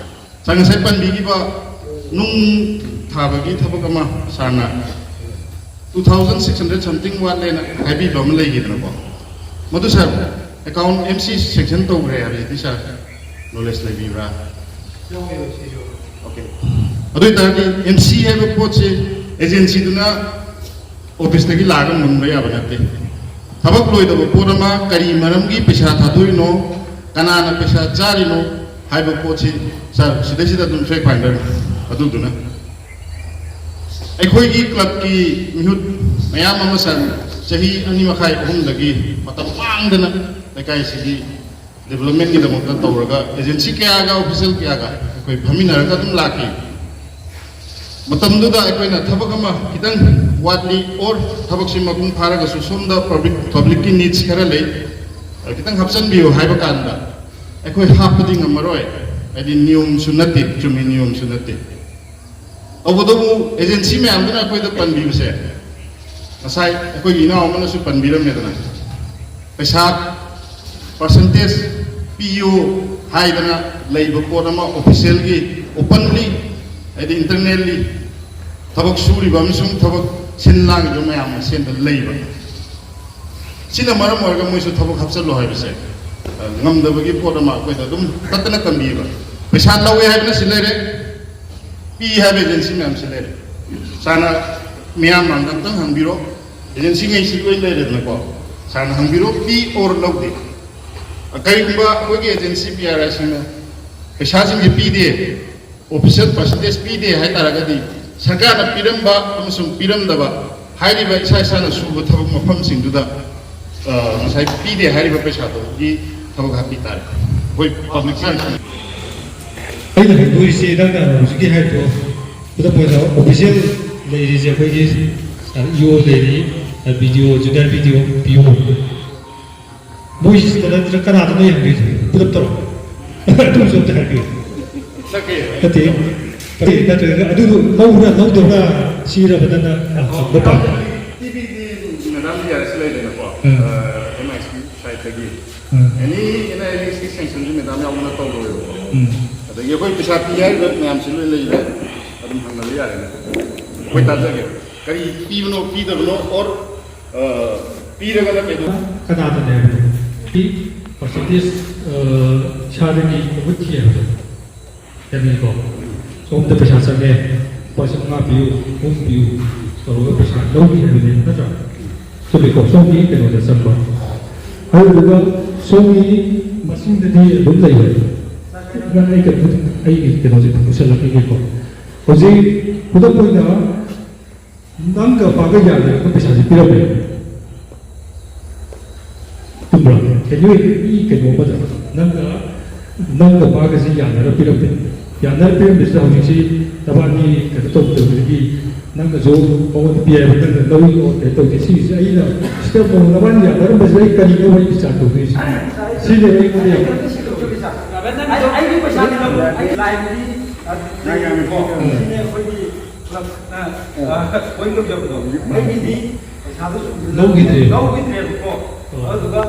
ꯁꯥꯔ, ꯉꯁꯥꯏ ꯄꯟꯕꯤꯈꯤꯕ ꯅꯨꯡ ꯊꯥꯕꯒꯤ ꯊꯕꯛ ꯑꯃ ꯁꯥꯔꯅ two thousand six hundred something ꯋꯥꯠꯂꯦꯅ ꯍꯥꯏꯕꯤꯕ ꯑꯃ ꯂꯩꯈꯤꯗꯅꯀꯣ, ꯃꯗꯨ ꯁꯥꯔ ꯑꯦꯀꯥꯎꯟ ꯑꯦꯝ ꯁꯤ ꯁꯦꯡꯁꯟ ꯇꯧꯈ꯭ꯔꯦ ꯍꯥꯏꯕꯁꯤꯗꯤ ꯁꯥꯔ ꯅꯣꯂꯦꯖ ꯂꯩꯕꯤꯕ꯭ꯔꯥ? ꯑꯣꯀꯦ꯫ ꯑꯗꯨ ꯑꯣꯏꯇꯥꯔꯗꯤ ꯑꯦꯝ ꯁꯤ ꯍꯥꯏꯕ ꯄꯣꯠꯁꯤ ꯑꯦꯖꯦꯟꯁꯤꯗꯨꯅ ꯑꯣꯐꯤꯁꯇꯒꯤ ꯂꯥꯛꯑꯒ ꯃꯨꯟꯕ ꯌꯥꯕ ꯅꯠꯇꯦ꯫ ꯊꯕꯛ ꯂꯣꯏꯗꯕ ꯄꯣꯠ ꯑꯃ ꯀꯔꯤ ꯃꯔꯝꯒꯤ ꯄꯩꯁꯥ ꯊꯥꯗꯣꯛꯏꯅꯣ, ꯀꯅꯥꯅ ꯄꯩꯁꯥ ꯆꯥꯔꯤꯅꯣ ꯍꯥꯏꯕ ꯄꯣꯠꯁꯤ ꯁꯥꯔ ꯁꯤꯗꯩꯁꯤꯗ ꯑꯗꯨꯝ ꯐꯦꯛ ꯐꯥꯏꯟꯗꯔ ꯑꯗꯨꯗꯨꯅ ꯑꯩꯈꯣꯏꯒꯤ ꯀ꯭ꯂꯕꯀꯤ ꯃꯤꯍꯨꯠ ꯃꯌꯥꯝ ꯑꯃ ꯁꯥꯔ ꯆꯍꯤ ꯑꯅꯤ ꯃꯈꯥꯏ ꯑꯍꯨꯝꯗꯒꯤ ꯃꯇꯝ ꯃꯥꯡꯗꯅ ꯂꯩꯀꯥꯏꯁꯤꯒꯤ ꯗꯤꯕꯂꯞꯃꯦꯟꯒꯤꯗꯃꯛꯇ ꯇꯧꯔꯒ ꯑꯦꯖꯦꯟꯁꯤ ꯀꯌꯥꯒ ꯑꯣꯐꯤꯁꯤꯌꯦꯜ ꯀꯌꯥꯒ ꯑꯩꯈꯣꯏ ꯐꯝꯃꯤꯟꯅꯔꯒ ꯑꯗꯨꯝ ꯂꯥꯛꯈꯤ꯫ ꯃꯇꯝꯗꯨꯗ ꯑꯩꯈꯣꯏꯅ ꯊꯕꯛ ꯑꯃ ꯈꯤꯇꯪ ꯋꯥꯠꯂꯤ ꯑꯣꯔ ꯊꯕꯛꯁꯤ ꯃꯄꯨꯡ ꯐꯥꯔꯒꯁꯨ ꯁꯣꯝꯗ ꯄꯕ꯭ꯂꯤꯛ ꯄꯕ꯭ꯂꯤꯛꯀꯤ ꯅꯤꯗꯁ ꯈꯔ ꯂꯩ, ꯈꯤꯇꯪ ꯍꯥꯞꯆꯤꯟꯕꯤꯌꯨ ꯍꯥꯏꯕ ꯀꯥꯟꯗ ꯑꯩꯈꯣꯏ ꯍꯥꯞꯄꯗꯤ ꯉꯝꯃꯔꯣꯏ, ꯍꯥꯏꯗꯤ ꯅꯤꯌꯣꯝꯁꯨ ꯅꯠꯇꯦ, ꯆꯨꯝꯃꯤ ꯅꯤꯌꯣꯝꯁꯨ ꯅꯠꯇꯦ꯫ ꯇꯧꯕꯇꯕꯨ ꯑꯦꯖꯦꯟꯁꯤ ꯃꯌꯥꯝꯗꯨꯅ ꯑꯩꯈꯣꯏꯗ ꯄꯟꯕꯤꯕꯁꯦ ꯉꯁꯥꯏ ꯑꯩꯈꯣꯏꯒꯤ ꯏꯅꯥꯎ ꯑꯃꯅꯁꯨ ꯄꯟꯕꯤꯔꯝꯃꯦꯗꯅ, ꯄꯩꯁꯥ ꯄꯥꯔꯁꯦꯟꯇꯦꯖ ꯄꯤꯌꯨ ꯍꯥꯏꯗꯅ ꯂꯩꯕ ꯄꯣꯠ ꯑꯃ ꯑꯣꯐꯤꯁꯤꯌꯦꯜꯒꯤ, ꯑꯣꯄꯟꯂꯤ, ꯍꯥꯏꯗꯤ ꯏꯟꯇꯔꯅꯦꯜꯂꯤ ꯊꯕꯛ ꯁꯨꯔꯤꯕ ꯑꯃꯁꯨꯡ ꯊꯕꯛ ꯁꯤꯟ ꯂꯥꯡꯉꯤꯕ ꯃꯌꯥꯝ ꯃꯁꯦꯟꯗ ꯂꯩꯕ꯫ ꯁꯤꯅ ꯃꯔꯝ ꯑꯣꯏꯔꯒ ꯃꯣꯏꯁꯨ ꯊꯕꯛ ꯍꯥꯞꯆꯜꯂꯣ ꯍꯥꯏꯕꯁꯦ, ꯑ, ꯉꯝꯗꯕꯒꯤ ꯄꯣꯠ ꯑꯃ ꯑꯩꯈꯣꯏꯗ ꯑꯗꯨꯝ ꯇꯠꯇꯅ ꯇꯝꯕꯤꯕ꯫ ꯄꯩꯁꯥ ꯂꯧꯋꯦ ꯍꯥꯏꯕꯅ ꯁꯤ ꯂꯩꯔꯦ, ꯄꯤ ꯍꯥꯏꯕ ꯑꯦꯖꯦꯟꯁꯤ ꯃꯌꯥꯝꯁꯤ ꯂꯩꯔꯦ꯫ ꯁꯥꯔꯅ ꯃꯤꯌꯥꯝ ꯃꯥꯡꯗ ꯑꯝꯇꯪ ꯍꯪꯕꯤꯔꯣ, ꯑꯦꯖꯦꯟꯁꯤꯉꯩꯁꯤ ꯂꯣꯏ ꯂꯩꯔꯦꯗꯅꯀꯣ꯫ ꯁꯥꯔꯅ ꯍꯪꯕꯤꯔꯣ, ꯄꯤ ꯑꯣꯔ ꯂꯧꯗꯦ꯫ ꯀꯔꯤꯒꯨꯝꯕ ꯑꯩꯈꯣꯏꯒꯤ ꯑꯦꯖꯦꯟꯁꯤ ꯄꯤ ꯑꯥꯔ ꯑꯥꯏꯁꯤꯡꯅ ꯄꯩꯁꯥꯁꯤꯡꯁꯦ ꯄꯤꯗꯦ, ꯑꯣꯐꯤꯁꯤꯌꯦꯜ ꯄꯥꯔꯁꯦꯟꯇꯦꯖ ꯄꯤꯗꯦ ꯍꯥꯏꯇꯥꯔꯒꯗꯤ, ꯁꯔꯀꯥꯔꯅ ꯄꯤꯔꯝꯕ ꯑꯃꯁꯨꯡ ꯄꯤꯔꯝꯗꯕ ꯍꯥꯏꯔꯤꯕ ꯏꯁꯥ ꯏꯁꯥꯅ ꯁꯨꯕ ꯊꯕꯛ ꯃꯐꯝꯁꯤꯡꯗꯨꯗ, ꯑ, ꯉꯁꯥꯏ ꯄꯤꯗꯦ ꯍꯥꯏꯔꯤꯕ ꯄꯩꯁꯥꯗꯨꯒꯤ ꯊꯕꯛ ꯍꯥꯞꯄꯤ ꯇꯥꯔꯦ꯫ ꯑꯩꯈꯣꯏ ꯄꯕ꯭ꯂꯤꯛ ꯁꯥꯔꯚꯤꯁ ꯑꯩꯅ ꯍꯪꯗꯣꯏꯁꯦ, ꯅꯪꯅ ꯍꯧꯖꯤꯛꯀꯤ ꯍꯥꯏꯕꯗꯣ, ꯈꯨꯗꯝ ꯑꯣꯏꯅ ꯑꯣꯐꯤꯁꯤꯌꯦꯜ ꯂꯩꯔꯤꯁꯦ ꯑꯩꯈꯣꯏꯒꯤ ꯏ ꯑꯣ ꯂꯩꯔꯤ, ꯕꯤ ꯗꯤ ꯑꯣ, ꯖꯨꯅꯤꯌꯔ ꯕꯤ ꯗꯤ ꯑꯣ, ꯄꯤ ꯑꯣ꯫ ꯃꯣꯏꯁꯤꯗ ꯅꯠꯇ꯭ꯔꯒ ꯀꯅꯥꯗꯅꯣ ꯌꯦꯡꯗꯣꯏꯁꯦ? ꯄꯨꯂꯞ ꯇꯧꯔꯣ꯫ ꯑꯗꯨꯝꯁꯨ ꯑꯝꯇ ꯍꯥꯏꯕꯤꯌꯨ꯫ ꯆꯠꯀꯦ꯫ ꯅꯠꯇꯦ꯫ ꯅꯠꯇꯦ, ꯅꯠꯇ꯭ꯔꯒ ꯑꯗꯨꯗꯣ ꯂꯧꯕ꯭ꯔꯥ ꯂꯧꯗꯕ꯭ꯔꯥ ꯁꯤꯔꯕ ꯅꯪꯅ ꯍꯪꯕ ꯄꯥꯝꯃꯤ? ꯇꯤ ꯚꯤꯗꯤ ꯃꯦꯗꯥꯝ ꯗꯤ ꯑꯥꯔ ꯑꯦꯁ ꯂꯩꯔꯦꯅꯀꯣ꯫ ꯎꯝ꯫ ꯑꯦꯝ ꯑꯥꯏ ꯁꯤ ꯁꯥꯏꯠꯇꯒꯤ꯫ ꯎꯝ꯫ ꯑꯦꯅꯤ N I L E C ꯁꯦꯡꯁꯟꯁꯨ ꯃꯦꯗꯥꯝ ꯌꯥꯎꯗꯅ ꯇꯧꯔꯣꯏꯕꯀꯣ꯫ ꯎꯝ꯫ ꯑꯗꯒꯤ ꯑꯩꯈꯣꯏ ꯄꯩꯁꯥ ꯄꯤ ꯍꯥꯏꯔꯤꯕ ꯃꯌꯥꯝꯁꯤ ꯂꯣꯏ ꯂꯩꯔꯦ꯫ ꯑꯗꯨꯝ ꯍꯪꯅꯕ ꯌꯥꯔꯦꯅꯦ꯫ ꯑꯩꯈꯣꯏ ꯇꯥꯖꯒꯦ꯫ ꯀꯔꯤ ꯄꯤꯕꯅꯣ ꯄꯤꯗꯕꯅꯣ ꯑꯣꯔ, ꯑ, ꯄꯤꯔꯒꯅ ꯀꯩꯗꯧ- ꯀꯅꯥꯗꯅꯦ ꯍꯥꯏꯕꯗꯣ? ꯄꯤ ꯄꯥꯔꯁꯦꯟꯇꯦꯖ, ꯑ, ꯏꯁꯥꯗꯒꯤ ꯃꯍꯨꯠ ꯊꯤ ꯍꯥꯏꯕꯗꯣ꯫ ꯌꯥꯅꯤꯀꯣ? ꯁꯣꯝꯗ ꯄꯩꯁꯥ ꯆꯪꯉꯦ, ꯂꯨꯄꯥ ꯆꯥꯝꯃꯉꯥ ꯄꯤꯌꯨ, ꯆꯍꯨꯝ ꯄꯤꯌꯨ ꯇꯧꯔꯒ ꯄꯩꯁꯥ ꯂꯧꯈꯤ ꯍꯥꯏꯕꯅꯦ, ꯅꯠꯇ꯭ꯔꯥ? ꯆꯨꯝꯃꯤꯀꯣ? ꯁꯣꯝꯒꯤ ꯀꯩꯅꯣꯗ ꯆꯪꯕ꯫ ꯑꯗꯨꯗꯨꯒ ꯁꯣꯝꯒꯤ ꯃꯁꯤꯡꯗꯗꯤ ꯑꯗꯨꯝ ꯂꯩꯔꯦ꯫ ꯅꯪ ꯑꯩ ꯀꯩꯅꯣ, ꯑꯩꯒꯤ ꯀꯩꯅꯣꯁꯦ ꯄꯨꯁꯜꯂꯛꯈꯤꯒꯦꯀꯣ꯫ ꯍꯧꯖꯤꯛ ꯈꯨꯗꯝ ꯑꯣꯏꯅ ꯅꯪꯒ ꯃꯥꯒ ꯌꯥꯅꯔꯒ ꯄꯩꯁꯥꯁꯦ ꯄꯤꯔꯝꯃꯦ꯫ ꯆꯨꯝꯕ꯭ꯔꯥ? Can you, ꯃꯤ ꯀꯩꯅꯣ ꯑꯃꯗ ꯅꯪꯒ, ꯅꯪꯒ ꯃꯥꯒꯁꯤ ꯌꯥꯅꯔ ꯄꯤꯔꯝꯃꯦ꯫ ꯌꯥꯅꯔ ꯄꯤꯔꯝꯕꯁꯤꯗ ꯍꯧꯖꯤꯛꯁꯤ ꯅꯕꯥꯅꯤ ꯀꯩꯅꯣ ꯇꯧꯗꯕꯗꯒꯤ ꯅꯪꯅꯁꯨ ꯃꯉꯣꯟꯗ ꯄꯤ ꯍꯥꯏꯕ, ꯅꯪꯅ ꯂꯧꯏꯀꯣ ꯀꯩꯅꯣ ꯇꯧꯗꯦ꯫ ꯁꯤꯒꯤꯁꯦ ꯑꯩꯅ ꯁꯤꯗ ꯑꯃꯨꯛ ꯅꯕꯥꯅꯤ ꯌꯥꯅꯔꯝꯕꯁꯤꯗ ꯑꯩ ꯀꯔꯤꯅꯣ ꯑꯩ ꯕꯤꯆꯥꯔ ꯇꯧꯗꯣꯏꯁꯦ? ꯁꯤꯅꯦ ꯑꯩꯉꯣꯟꯗ ꯌꯥꯝ ꯑꯩ, ꯑꯩꯒꯤ ꯄꯩꯁꯥꯗꯤ ꯂꯧ-, ꯑꯩ ꯂꯥꯏꯕ꯭ꯔꯦꯔꯤ, ꯁꯤꯅꯦ ꯑꯩꯈꯣꯏꯒꯤ ꯄꯨꯂꯞ, ꯑ, ꯑ, ꯄꯣꯏꯟ ꯇꯧꯖꯕꯗꯣ꯫ ꯑꯩꯒꯤꯗꯤ ꯄꯩꯁꯥꯗꯣ ꯁꯨꯝ ꯂꯧꯈꯤꯗ꯭ꯔꯦ꯫ ꯂꯧꯈꯤꯗ꯭ꯔꯦꯕꯀꯣ꯫ ꯑꯣ꯫ ꯑꯗꯨꯗꯨꯒ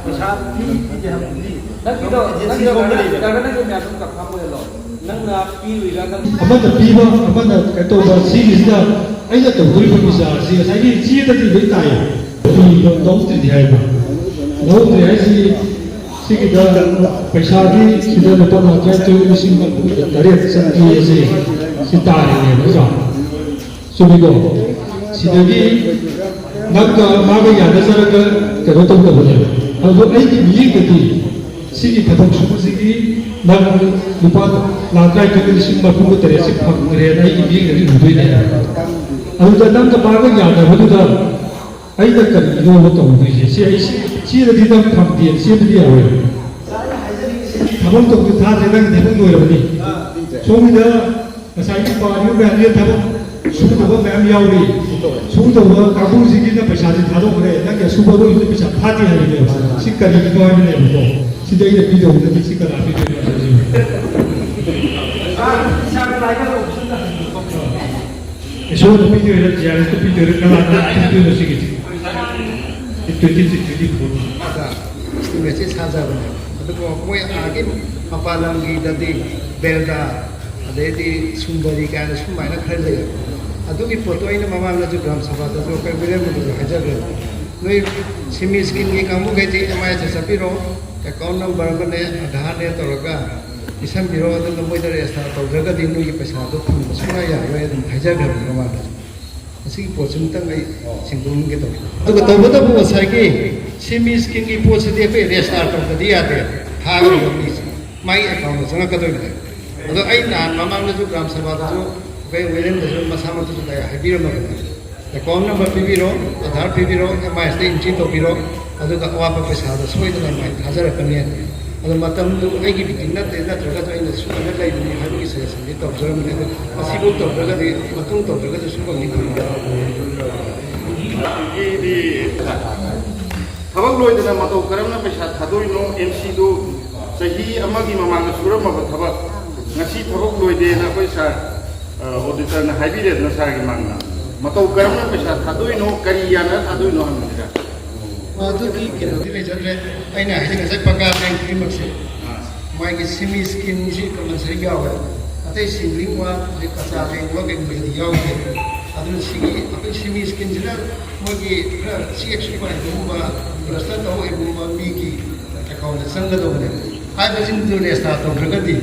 ꯄꯩꯁꯥ ꯄꯤ-, ꯄꯤꯗꯦ ꯍꯥꯏꯕꯗꯨꯗꯤ ꯅꯪꯒꯤꯗꯣ, ꯑꯦꯖꯦꯟꯁꯤ ꯅꯪꯒꯤꯗꯣ ꯁꯣꯝꯗ ꯀꯅꯥ-, ꯂꯩꯔꯦ꯫ ꯅꯪꯒꯤ ꯃꯌꯥꯝꯗꯣ ꯑꯃꯨꯛ ꯀꯟꯐꯥꯝ ꯑꯣꯏꯍꯜꯂꯣ꯫ ꯅꯪꯅ ꯄꯤꯔꯨꯏꯔꯥ, ꯅꯪ ꯑꯃꯅ ꯄꯤꯕ, ꯑꯃꯅ ꯀꯩꯅꯣ ꯇꯧꯕ, ꯁꯤꯒꯤꯁꯤꯗ ꯑꯩꯅ ꯇꯧꯗꯣꯔꯤꯕ ꯕꯤꯆꯥꯔꯁꯤ ꯉꯁꯥꯏꯒꯤ ꯆꯦꯗꯗꯤ ꯂꯣꯏ ꯇꯥꯏꯌꯦ꯫ ꯄꯤꯕ ꯂꯧꯗ꯭ꯔꯤꯗꯤ ꯍꯥꯏꯕ꯫ ꯂꯧꯗ꯭ꯔꯤ ꯍꯥꯏꯁꯤ ꯁꯤꯒꯤꯗ ꯄꯩꯁꯥꯗꯤ ꯁꯤꯗ ꯂꯨꯄꯥ ꯂꯥꯈ ꯇꯔꯥꯇꯔꯦꯠ ꯂꯤꯁꯤꯡ ꯇꯔꯦꯠ ꯆꯪꯉꯦ ꯁꯤ, ꯁꯤ ꯇꯥꯔꯤꯅꯦꯕ, ꯅꯠꯇ꯭ꯔꯣ? ꯆꯨꯝꯃꯤꯀꯣ? ꯁꯤꯗꯒꯤ ꯅꯪꯒ ꯃꯥꯒ ꯌꯥꯅꯖꯔꯒ ꯀꯩꯅꯣ ꯇꯧꯗꯕꯅꯦꯕ꯫ ꯑꯗꯣ ꯑꯩꯒꯤ ꯃꯤꯠꯌꯦꯡꯗꯗꯤ ꯁꯤꯒꯤ ꯊꯕꯛ ꯁꯨꯕꯁꯤꯒꯤ ꯅꯪ ꯂꯨꯄꯥ ꯂꯥꯈ ꯇꯔꯥꯅꯤꯊꯣꯏꯒ ꯂꯤꯁꯤꯡ ꯃꯔꯐꯨꯒ ꯇꯔꯦꯠꯁꯤ ꯐꯪꯈ꯭ꯔꯦꯅ ꯑꯩꯒꯤ ꯃꯤꯠꯌꯦꯡꯗꯗꯤ ꯎꯗꯣꯏꯅꯦꯕ꯫ ꯑꯗꯨꯗ ꯅꯪꯒ ꯃꯥꯒ ꯌꯥꯅꯕꯗꯨꯗ ꯑꯩꯅ ꯀꯔꯤꯅꯣꯕ ꯇꯧꯗꯣꯏꯁꯦ? ꯁꯤ ꯑꯩ ꯁꯤ-, ꯆꯦꯜꯂꯗꯤ ꯅꯪ ꯐꯪꯗꯦ, ꯆꯦꯟꯕꯗꯤ ꯌꯥꯔꯣꯏ꯫ ꯊꯕꯛ ꯇꯧꯕꯗꯤ ꯊꯥꯗ꯭ꯔꯦ, ꯅꯪꯒꯤ ꯊꯕꯛ ꯂꯣꯏꯔꯕꯅꯤ꯫ ꯁꯣꯝꯒꯤꯗ ꯉꯁꯥꯏꯒꯤ ꯄꯥꯔꯤꯕ ꯃꯌꯥꯝꯁꯦ ꯊꯕꯛ ꯁꯨꯗꯕ ꯃꯌꯥꯝ ꯌꯥꯎꯔꯤ꯫ ꯁꯨꯗꯕ ꯀꯥꯡꯕꯨꯁꯤꯒꯤꯅ ꯄꯩꯁꯥꯁꯤ ꯊꯥꯗꯣꯛꯈ꯭ꯔꯦ, ꯅꯪꯒꯤ ꯑꯁꯨꯕ ꯑꯔꯣꯏꯕꯗ ꯄꯩꯁꯥ ꯊꯥꯗꯦ ꯍꯥꯏꯕꯅꯦꯕ꯫ ꯁꯤ ꯀꯔꯤꯒꯤꯅꯣ ꯍꯥꯏꯕꯅꯦꯕꯀꯣ꯫ ꯁꯤꯗꯤ ꯑꯩꯅ ꯄꯤꯗꯧꯕ ꯅꯠꯇꯦ, ꯁꯤ ꯀꯅꯥ ꯄꯤꯗꯣꯏꯅꯣ ꯍꯥꯏꯕꯁꯤꯕꯨ꯫ ꯏꯁꯣꯔꯅ ꯄꯤꯗꯣꯏꯔꯥ, ꯖꯤ ꯑꯥꯔ ꯑꯦꯁꯇ ꯄꯤꯗꯣꯏꯔꯥ, ꯀꯅꯥꯅ ꯄꯤꯗꯣꯏꯅꯣ ꯁꯤꯒꯤꯁꯤ? Twenty twenty four. ꯑꯗ ꯏꯁꯇꯤꯃꯦꯠꯁꯦ ꯁꯥꯖꯕꯅꯦꯕ꯫ ꯑꯗꯨꯒ ꯃꯣꯏ ꯑꯥꯒꯤ ꯃꯄꯥꯟ ꯂꯝꯒꯤꯗꯗꯤ ꯕꯦꯜꯗꯥ, ꯑꯗꯩꯗꯤ ꯁꯨꯝꯕꯔꯤ ꯀꯥꯏꯅ ꯁꯨꯃꯥꯏꯅ ꯈꯔ ꯂꯩꯌꯦꯕ꯫ ꯑꯗꯨꯒꯤ ꯄꯣꯠꯇꯣ ꯑꯩꯅ ꯃꯃꯥꯡꯗꯁꯨ ꯒ꯭ꯔꯥꯝ ꯁꯚꯥꯗꯁꯨ ꯑꯩꯈꯣꯏ ꯋꯤꯂꯤꯌꯝꯗꯁꯨ ꯍꯥꯏꯖꯈ꯭ꯔꯦ꯫ ꯅꯣꯏ ꯁꯤꯃꯤ ꯁ꯭ꯀꯤꯝꯒꯤ ꯀꯥꯡꯕꯨꯈꯩꯗꯤ ꯑꯦꯝ ꯑꯥꯏ ꯑꯦꯁꯇ ꯆꯠꯄꯤꯔꯣ, ꯑꯦꯀꯥꯎꯟ ꯅꯝꯕꯔ ꯑꯃꯅꯦ, ꯑꯙꯥꯔꯅꯦ ꯇꯧꯔꯒ ꯄꯤꯁꯟꯕꯤꯔꯣ, ꯑꯗꯨꯒ ꯃꯣꯏꯗ ꯔꯦꯖꯤꯁꯇꯥꯔ ꯇꯧꯗ꯭ꯔꯒꯗꯤ ꯅꯣꯏꯒꯤ ꯄꯩꯁꯥꯗꯣ ꯐꯪꯕ ꯁꯨꯡꯌꯥ ꯌꯥꯔꯔꯣꯏ ꯑꯗꯨꯝ ꯍꯥꯏꯖꯈ꯭ꯔꯕꯅꯤ ꯃꯃꯥꯡꯗꯁꯨ꯫ ꯑꯁꯤꯒꯤ ꯄꯣꯠꯁꯤꯃꯇꯪ ꯑꯩ ꯁꯦꯡꯗꯣꯛꯍꯟꯒꯦ ꯇꯧꯕ꯫ ꯑꯗꯨꯒ ꯇꯧꯕꯇꯕꯨ ꯉꯁꯥꯏꯒꯤ ꯁꯤꯃꯤ ꯁ꯭ꯀꯤꯝꯒꯤ ꯄꯣꯠꯁꯤꯗꯤ ꯑꯩꯈꯣꯏ ꯔꯦꯖꯤꯁꯇꯥꯔ ꯇꯧꯗ꯭ꯔꯗꯤ ꯌꯥꯗꯦ꯫ ꯊꯥꯈ꯭ꯔꯤꯕ ꯃꯤꯁꯦ ꯃꯥꯒꯤ ꯑꯦꯀꯥꯎꯟꯗ ꯆꯪꯉꯛꯀꯗꯣꯏꯅꯦ꯫ ꯑꯗꯣ ꯑꯩ ꯅꯍꯥꯟ ꯃꯃꯥꯡꯗꯁꯨ ꯒ꯭ꯔꯥꯝ ꯁꯚꯥꯗꯁꯨ ꯑꯩꯈꯣꯏ ꯋꯤꯂꯤꯌꯝꯗꯁꯨ ꯃꯁꯥꯃꯛꯇꯁꯨ ꯀꯌꯥ ꯍꯥꯏꯕꯤꯔꯝꯃꯕꯅꯤ꯫ ꯑꯦꯀꯥꯎꯟ ꯅꯝꯕꯔ ꯄꯤꯕꯤꯔꯣ, ꯑꯥꯙꯥꯔ ꯄꯤꯕꯤꯔꯣ, ꯑꯦꯝ ꯑꯥꯏ ꯑꯦꯁꯇ ꯑꯦꯟꯇ꯭ꯔꯤ ꯇꯧꯕꯤꯔꯣ, ꯑꯗꯨꯒ ꯑꯋꯥꯠꯄ ꯄꯩꯁꯥꯗꯣ ꯁꯣꯏꯗꯅ ꯃꯥꯏ ꯊꯥꯖꯔꯛꯀꯅꯤ꯫ ꯑꯗꯣ ꯃꯇꯝꯗꯨ ꯑꯩꯒꯤ ꯃꯤꯇꯤꯡ ꯅꯠꯇꯦ, ꯅꯠꯇ꯭ꯔꯒꯁꯨ ꯑꯩꯅ ꯁꯨꯃꯥꯏꯅ ꯂꯩꯕꯅꯤ ꯍꯥꯏꯕꯒꯤ ꯁꯖꯦꯁꯟꯗꯤ ꯇꯧꯖꯔꯝꯕꯅꯤ꯫ ꯑꯗꯣ ꯃꯁꯤꯐꯥꯎ ꯇꯧꯗ꯭ꯔꯒꯗꯤ ꯃꯇꯨꯡ ꯇꯧꯗ꯭ꯔꯒꯁꯨ ꯁꯨꯝꯕꯒꯤ ꯐꯪꯕ ꯑꯗꯒꯤꯗꯤ ꯊꯕꯛ ꯂꯣꯏꯗꯅ ꯃꯇꯧ ꯀꯔꯝꯅ ꯄꯩꯁꯥ ꯊꯥꯗꯣꯛꯏꯅꯣ? ꯑꯦꯝ ꯁꯤꯗꯨ ꯆꯍꯤ ꯑꯃꯒꯤ ꯃꯃꯥꯡꯗ ꯁꯨꯔꯝꯃꯕ ꯊꯕꯛ ꯉꯁꯤ ꯊꯕꯛ ꯂꯣꯏꯗꯦꯅ ꯑꯩꯈꯣꯏ ꯁꯥꯔ, ꯑ, ꯑꯣꯗꯤꯇꯔꯅ ꯍꯥꯏꯕꯤꯔꯦꯗꯅ ꯁꯥꯔꯒꯤ ꯃꯥꯡꯗ꯫ ꯃꯇꯧ ꯀꯔꯝꯅ ꯄꯩꯁꯥ ꯊꯥꯗꯣꯛꯏꯅꯣ, ꯀꯔꯤ ꯌꯥꯅ ꯊꯥꯗꯣꯛꯏꯅꯣ ꯍꯪꯕꯅꯤꯗ꯫ ꯑꯗꯨꯒꯤ ꯀꯩꯅꯣꯗꯤ ꯂꯩꯖꯗ꯭ꯔꯦ꯫ ꯑꯩꯅ ꯍꯥꯏꯖꯩ ꯉꯁꯥꯏ ꯄꯀꯥ ꯕꯦꯡ ꯈꯨꯗꯤꯡꯃꯛꯁꯦ ꯃꯥꯒꯤ ꯁꯤꯃꯤ ꯁ꯭ꯀꯤꯝꯁꯤ ꯀꯝꯄꯜꯁꯔꯤ ꯌꯥꯎꯋꯦ꯫ ꯑꯇꯩ ꯁꯤꯕ꯭ꯂꯤꯡ ꯋꯥ, ꯑꯗꯩ ꯀꯆꯥ ꯕꯦꯡ ꯋꯥ ꯀꯩꯒꯨꯝꯕꯗꯤ ꯌꯥꯎꯗꯦ꯫ ꯑꯗꯨꯅ ꯁꯤꯒꯤ ꯑꯩꯈꯣꯏ ꯁꯤꯃꯤ ꯁ꯭ꯀꯤꯝꯁꯤꯅ ꯃꯣꯏꯒꯤ ꯈꯔ ꯆꯦꯛ ꯁꯨꯕ ꯍꯩꯕꯒꯨꯝꯕ, ꯄ꯭ꯂꯁꯇꯔ ꯇꯧ ꯍꯩꯕꯒꯨꯝꯕ ꯃꯤꯒꯤ ꯑꯦꯀꯥꯎꯟꯗ ꯆꯪꯒꯗꯧꯕꯅꯦ꯫ ꯍꯥꯏꯕꯁꯤꯡꯗꯨ ꯔꯦꯖꯤꯁꯇꯥꯔ ꯇꯧꯗ꯭ꯔꯒꯗꯤ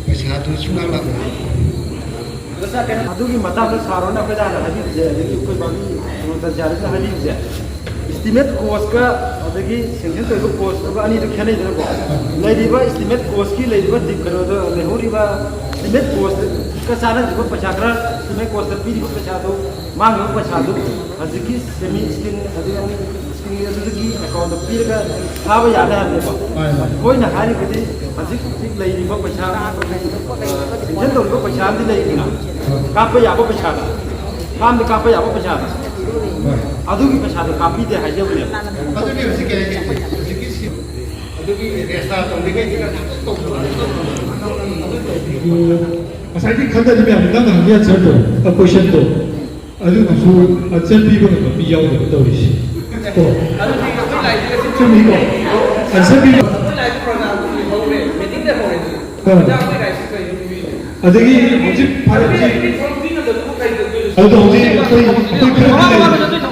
ꯄꯩꯁꯥꯗꯨ ꯁꯨꯡꯂꯥꯛ ꯂꯥꯛꯂꯣꯏ꯫ ꯑꯗꯨꯒꯤ ꯃꯇꯥꯡꯗ ꯁꯥꯔꯣꯅ ꯑꯩꯈꯣꯏꯗ ꯍꯥꯟꯅ ꯍꯥꯏꯕꯤꯕꯁꯦ, ꯑꯗꯒꯤ ꯑꯩꯈꯣꯏ ꯕꯥꯕꯤ ꯗꯣꯛꯇꯔ ꯖꯤꯌꯥꯔꯤꯁꯅ ꯍꯥꯏꯕꯤꯕꯁꯦ, ꯏꯁꯇꯤꯃꯦꯠ ꯀꯣꯁꯀ ꯑꯗꯒꯤ ꯁꯦꯡꯁꯟ ꯇꯧꯔꯤꯕ ꯀꯣꯁꯇꯨꯒ ꯑꯅꯤꯗꯨ ꯈꯦꯠꯅꯩꯗꯅꯀꯣ꯫ ꯂꯩꯔꯤꯕ ꯏꯁꯇꯤꯃꯦꯠ ꯀꯣꯁꯀꯤ ꯂꯩꯔꯤꯕ ꯇꯤꯝ ꯀꯩꯅꯣꯗ ꯂꯩꯍꯧꯔꯤꯕ ꯏꯁꯇꯤꯃꯦꯠ ꯀꯣꯁꯀ ꯆꯥꯟꯅꯗ꯭ꯔꯤꯕ ꯄꯩꯁꯥ ꯈꯔ, ꯏꯁꯇꯤꯃꯦꯠ ꯀꯣꯁꯇ ꯄꯤꯔꯤꯕ ꯄꯩꯁꯥꯗꯨ, ꯃꯥꯡꯉꯤꯕ ꯄꯩꯁꯥꯗꯨ ꯍꯧꯖꯤꯛꯀꯤ ꯁꯦꯃꯤ ꯏꯁꯀꯤꯟ ꯑꯗꯒꯤ ꯏꯁꯀꯤꯟ ꯑꯗꯨꯗꯒꯤ ꯑꯦꯀꯥꯎꯟꯗ ꯄꯤꯔꯒ ꯊꯥꯕ ꯌꯥꯅꯤ ꯍꯥꯏꯕꯅꯦꯕ꯫ ꯃꯥꯅꯤ, ꯃꯥꯅꯤ꯫ ꯑꯩꯈꯣꯏꯅ ꯍꯥꯏꯔꯤꯕꯗꯤ ꯍꯧꯖꯤꯛ ꯍꯧꯖꯤꯛ ꯂꯩꯔꯤꯕ ꯄꯩꯁꯥ, ꯁꯦꯡꯁꯟ ꯇꯧꯔꯤꯕ ꯄꯩꯁꯥ ꯑꯃꯗꯤ ꯂꯩꯔꯤꯗꯅ, ꯀꯥꯞꯄ ꯌꯥꯕ ꯄꯩꯁꯥꯗ, ꯐꯥꯝꯗ ꯀꯥꯞꯄ ꯌꯥꯕ ꯄꯩꯁꯥꯗ, ꯑꯗꯨꯒꯤ ꯄꯩꯁꯥꯗꯣ ꯀꯥꯞꯄꯤꯗꯦ ꯍꯥꯏꯖꯕꯅꯦꯕ꯫ ꯑꯗꯨꯗꯤ ꯍꯧꯖꯤꯛ ꯀꯩ ꯍꯥꯏꯒꯦ? ꯍꯧꯖꯤꯛꯀꯤ ꯁꯤ-, ꯑꯗꯨꯒꯤ ꯔꯦꯁꯇꯥ ꯇꯧꯔꯤꯉꯩꯁꯤꯗ ꯉꯁꯥꯏꯗꯤ ꯈꯟꯗꯗꯤ ꯃꯌꯥꯝ ꯅꯪꯅ ꯍꯪꯒꯦ ꯑꯟꯁꯔꯗꯣ, ꯀꯣꯏꯁꯟꯗꯣ, ꯑꯗꯨꯅꯁꯨ ꯑꯟꯁꯔ ꯄꯤꯕ ꯉꯝꯕ ꯃꯤ ꯌꯥꯎꯗꯕ ꯇꯧꯔꯤꯁꯦ꯫ ꯀꯣ? ꯆꯨꯝꯃꯤꯀꯣ? ꯑꯟꯁꯔ ꯄꯤꯕ ꯑꯥ꯫ ꯑꯗꯒꯤ ꯍꯧꯖꯤꯛ ꯐꯥꯔꯁꯤ ꯑꯗꯨꯗꯣ ꯍꯧꯖꯤꯛ ꯑꯩꯈꯣꯏ, ꯑꯩꯈꯣꯏ ꯈꯔꯗꯤ ꯂꯩꯔꯤ꯫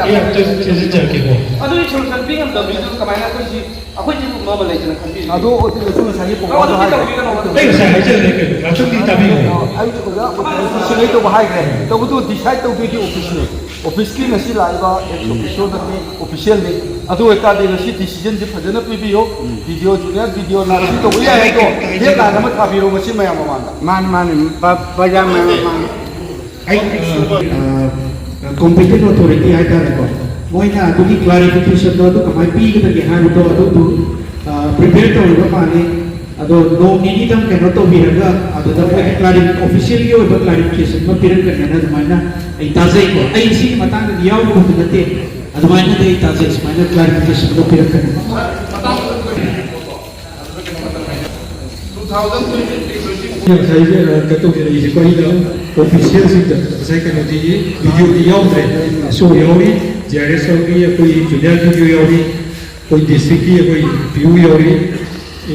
ꯑꯩ ꯑꯝꯇ ꯆꯦꯟꯁꯤꯟꯖꯔꯛꯀꯦꯀꯣ꯫ ꯑꯗꯨꯒꯤ ꯁꯣꯂꯨꯁꯟ ꯄꯤ ꯉꯝꯗꯕ ꯃꯤꯗꯨ ꯀꯃꯥꯏꯅ ꯑꯩꯈꯣꯏ ꯁꯤ, ꯑꯩꯈꯣꯏ ꯁꯤ ꯂꯨꯞꯅꯕ ꯂꯩꯗꯅ ꯈꯟꯕꯤꯔꯤ? ꯑꯗꯣ ꯑꯣꯇꯤꯟꯗꯁꯨ ꯉꯁꯥꯏꯒꯤ ꯑꯗꯣ ꯄ꯭ꯔꯣꯒ꯭ꯔꯥꯝꯗꯣ ꯑꯗꯨꯗꯤ ꯍꯥꯏꯈ꯭ꯔꯦ꯫ ꯇꯧꯕꯤꯒꯅꯣ꯫ ꯑꯩ ꯉꯁꯥꯏ ꯍꯥꯏꯖꯕꯅꯦ ꯀꯩꯅꯣ, ꯉꯥꯛꯇꯪꯗꯤ ꯇꯥꯕꯤꯌꯨ꯫ ꯑꯩ ꯑꯣꯖꯥ ꯑꯣꯇꯤꯟꯗꯁꯨ ꯁꯤꯟꯅꯩ ꯇꯧꯕ ꯍꯥꯏꯈ꯭ꯔꯦ꯫ ꯇꯧꯕꯗꯨ ꯗꯤꯁꯥꯏꯠ ꯇꯧꯗꯣꯏꯗꯤ ꯑꯣꯐꯤꯁꯅꯦ꯫ ꯑꯣꯐꯤꯁꯀꯤ ꯉꯁꯤ ꯂꯥꯛꯏꯕ ꯑꯦꯛꯁ ꯑꯣꯐꯤꯁꯤꯌꯣ ꯅꯠꯇꯦ, ꯑꯣꯐꯤꯁꯤꯌꯦꯜꯅꯤ꯫ ꯑꯗꯨ ꯑꯣꯏꯇꯥꯔꯗꯤ ꯉꯁꯤ ꯗꯤꯁꯤꯖꯟꯁꯤ ꯐꯖꯅ ꯄꯤꯕꯤꯌꯨ꯫ ꯚꯤꯗꯤꯑꯣ, ꯖꯨꯅꯤꯌꯔ ꯚꯤꯗꯤꯑꯣ ꯂꯥꯟꯁꯤ ꯇꯧꯕ ꯌꯥꯏ ꯍꯥꯏꯗꯣ ꯍꯦꯗꯂꯥꯏꯟ ꯑꯃ ꯊꯥꯕꯤꯔꯣ ꯉꯁꯤ ꯃꯌꯥꯝ ꯃꯃꯥꯡꯗ꯫ ꯃꯥꯅꯤ, ꯃꯥꯅꯤ꯫ ꯕ-, ꯕꯖꯥꯔ ꯃꯌꯥꯝ ꯃꯃꯥꯡꯗ꯫ ꯑꯩ, ꯑ, competent authority ꯍꯥꯏꯇꯥꯔꯦꯀꯣ, ꯃꯣꯏꯅ ꯑꯗꯨꯒꯤ ꯀ꯭ꯂꯥꯔꯤꯐꯤꯀꯦꯁꯟꯗꯣ ꯑꯗꯨ ꯀꯃꯥꯏꯅ ꯄꯤꯒꯗꯒꯦ ꯍꯥꯏꯕꯗꯣ ꯑꯗꯨꯗꯨ, ꯑ, ꯄ꯭ꯔꯤꯄꯦꯌꯔ ꯇꯧꯔꯤꯕ ꯃꯥꯜꯂꯤ꯫ ꯑꯗꯣ ꯅꯣꯡ ꯅꯤꯅꯤꯗꯪ ꯀꯩꯅꯣ ꯇꯧꯕꯤꯔꯒ ꯑꯗꯨꯗ ꯃꯣꯏꯒꯤ ꯀ꯭ꯂꯥꯔꯤ-, ꯑꯣꯐꯤꯁꯤꯌꯦꯜꯒꯤ ꯑꯣꯏꯕ ꯀ꯭ꯂꯥꯔꯤꯐꯤꯀꯦꯁꯟ ꯑꯃ ꯄꯤꯔꯛꯀꯅꯤꯅ ꯑꯗꯨꯃꯥꯏꯅ ꯑꯩ ꯇꯥꯖꯩꯀꯣ꯫ ꯑꯩ ꯁꯤꯒꯤ ꯃꯇꯥꯡꯗꯗꯤ ꯌꯥꯎꯕꯕꯨꯗꯤ ꯅꯠꯇꯦ, ꯑꯗꯨꯃꯥꯏꯅꯗꯤ ꯑꯩ ꯇꯥꯖꯩ, ꯁꯨꯃꯥꯏꯅ ꯀ꯭ꯂꯥꯔꯤꯐꯤꯀꯦꯁꯟ ꯑꯃ ꯄꯤꯔꯛꯀꯅꯤ꯫ ꯉꯁꯥꯏꯁꯦ, ꯑ, ꯀꯩꯅꯣ ꯇꯧꯖꯔꯛꯏꯁꯦꯀꯣ, ꯑꯩꯅ ꯑꯣꯐꯤꯁꯤꯌꯦꯜꯁꯤꯡꯗ ꯉꯁꯥꯏ ꯀꯩꯅꯣꯗꯤ ꯚꯤꯗꯤꯑꯣꯗꯤ ꯌꯥꯎꯗ꯭ꯔꯦ, ꯁꯣ ꯌꯥꯎꯔꯤ, ꯖꯤ ꯑꯥꯔ ꯑꯦꯁ ꯌꯥꯎꯔꯤ, ꯑꯩꯈꯣꯏ ꯖꯨꯅꯤꯌꯔ ꯚꯤꯗꯤꯑꯣ ꯌꯥꯎꯔꯤ, ꯑꯩꯈꯣꯏ ꯗꯤꯁꯇ꯭ꯔꯤꯛꯀꯤ ꯑꯩꯈꯣꯏ ꯄꯤ ꯌꯨ ꯌꯥꯎꯔꯤ,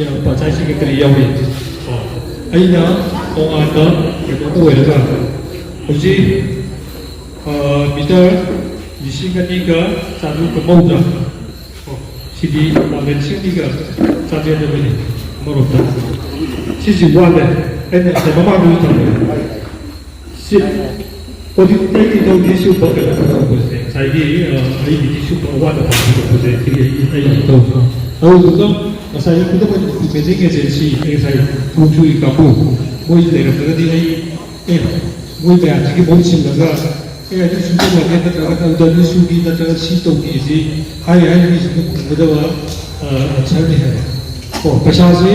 ꯑ, ꯄꯟꯆꯥꯌꯠ ꯁꯦꯀ꯭ꯔꯦꯇꯔꯤ ꯌꯥꯎꯔꯤ꯫ ꯑꯩꯅ ꯇꯣꯉꯥꯟꯕ ꯀꯩꯅꯣ ꯑꯣꯏꯔꯒ ꯍꯧꯖꯤꯛ, ꯑ, ꯃꯤꯇꯔ ꯂꯤꯁꯤꯡ ꯑꯅꯤꯒ ꯆꯥꯇ꯭ꯔꯨꯛꯀ ꯃꯧꯗ꯭ꯔꯥ? ꯑꯣ, ꯁꯤꯗꯤ ꯂꯤꯁꯤꯡ ꯑꯅꯤꯒ ꯆꯥꯇ꯭ꯔꯦꯠ ꯑꯃꯅꯤ ꯑꯃꯔꯣꯝꯗ꯫ ꯁꯤꯁꯤ ꯋꯥꯠꯂꯦ꯫ ꯑꯩꯅ ꯉꯁꯥꯏ ꯃꯃꯥꯡꯗꯁꯨ ꯊꯝꯃꯦ꯫ ꯁꯤ ꯑꯣꯗꯤꯠꯇꯒꯤ ꯇꯧꯗꯤ ꯁꯤꯒꯨꯝꯕ ꯀꯩꯅꯣ ꯇꯧꯔꯛꯄꯁꯦ, ꯉꯁꯥꯏꯒꯤ, ꯑ, ꯑꯩꯒꯤꯗꯤ ꯁꯤꯒꯨꯝꯕ ꯑꯋꯥꯠ ꯑꯄꯥ ꯊꯣꯛꯂꯛꯄꯁꯦ, ꯁꯤꯒꯤ ꯑꯩ, ꯑꯩ ꯇꯧꯕ꯫ ꯑꯗꯨꯗꯨꯒ ꯉꯁꯥꯏ ꯈꯨꯗꯝ ꯑꯣꯏꯅ implementing agency, ꯑꯩ ꯉꯁꯥꯏ ꯊꯕꯛ ꯁꯨꯔꯤ ꯀꯥꯡꯕꯨ, ꯃꯣꯏ ꯂꯩꯔꯝꯃꯒꯗꯤ ꯑꯩ, ꯑꯦ, ꯃꯣꯏ ꯃꯌꯥꯝꯁꯤꯒꯤ ꯃꯍꯨꯠ ꯁꯤꯜꯂꯒ, ꯑꯦ, ꯑꯗꯨ ꯁꯨꯝ ꯇꯧꯔꯒꯦ, ꯅꯠꯇ꯭ꯔꯒ W two ꯒꯤ, ꯅꯠꯇ꯭ꯔꯒ ꯁꯤ ꯇꯧꯒꯦꯁꯤ ꯍꯥꯏꯔꯤ ꯍꯥꯏꯔꯤ ꯃꯤꯁꯤꯡꯗꯨ ꯈꯨꯝꯒꯗꯕ, ꯑ, answer ꯅꯤ ꯍꯥꯏꯕ꯫ ꯑꯣ, ꯄꯩꯁꯥꯁꯤ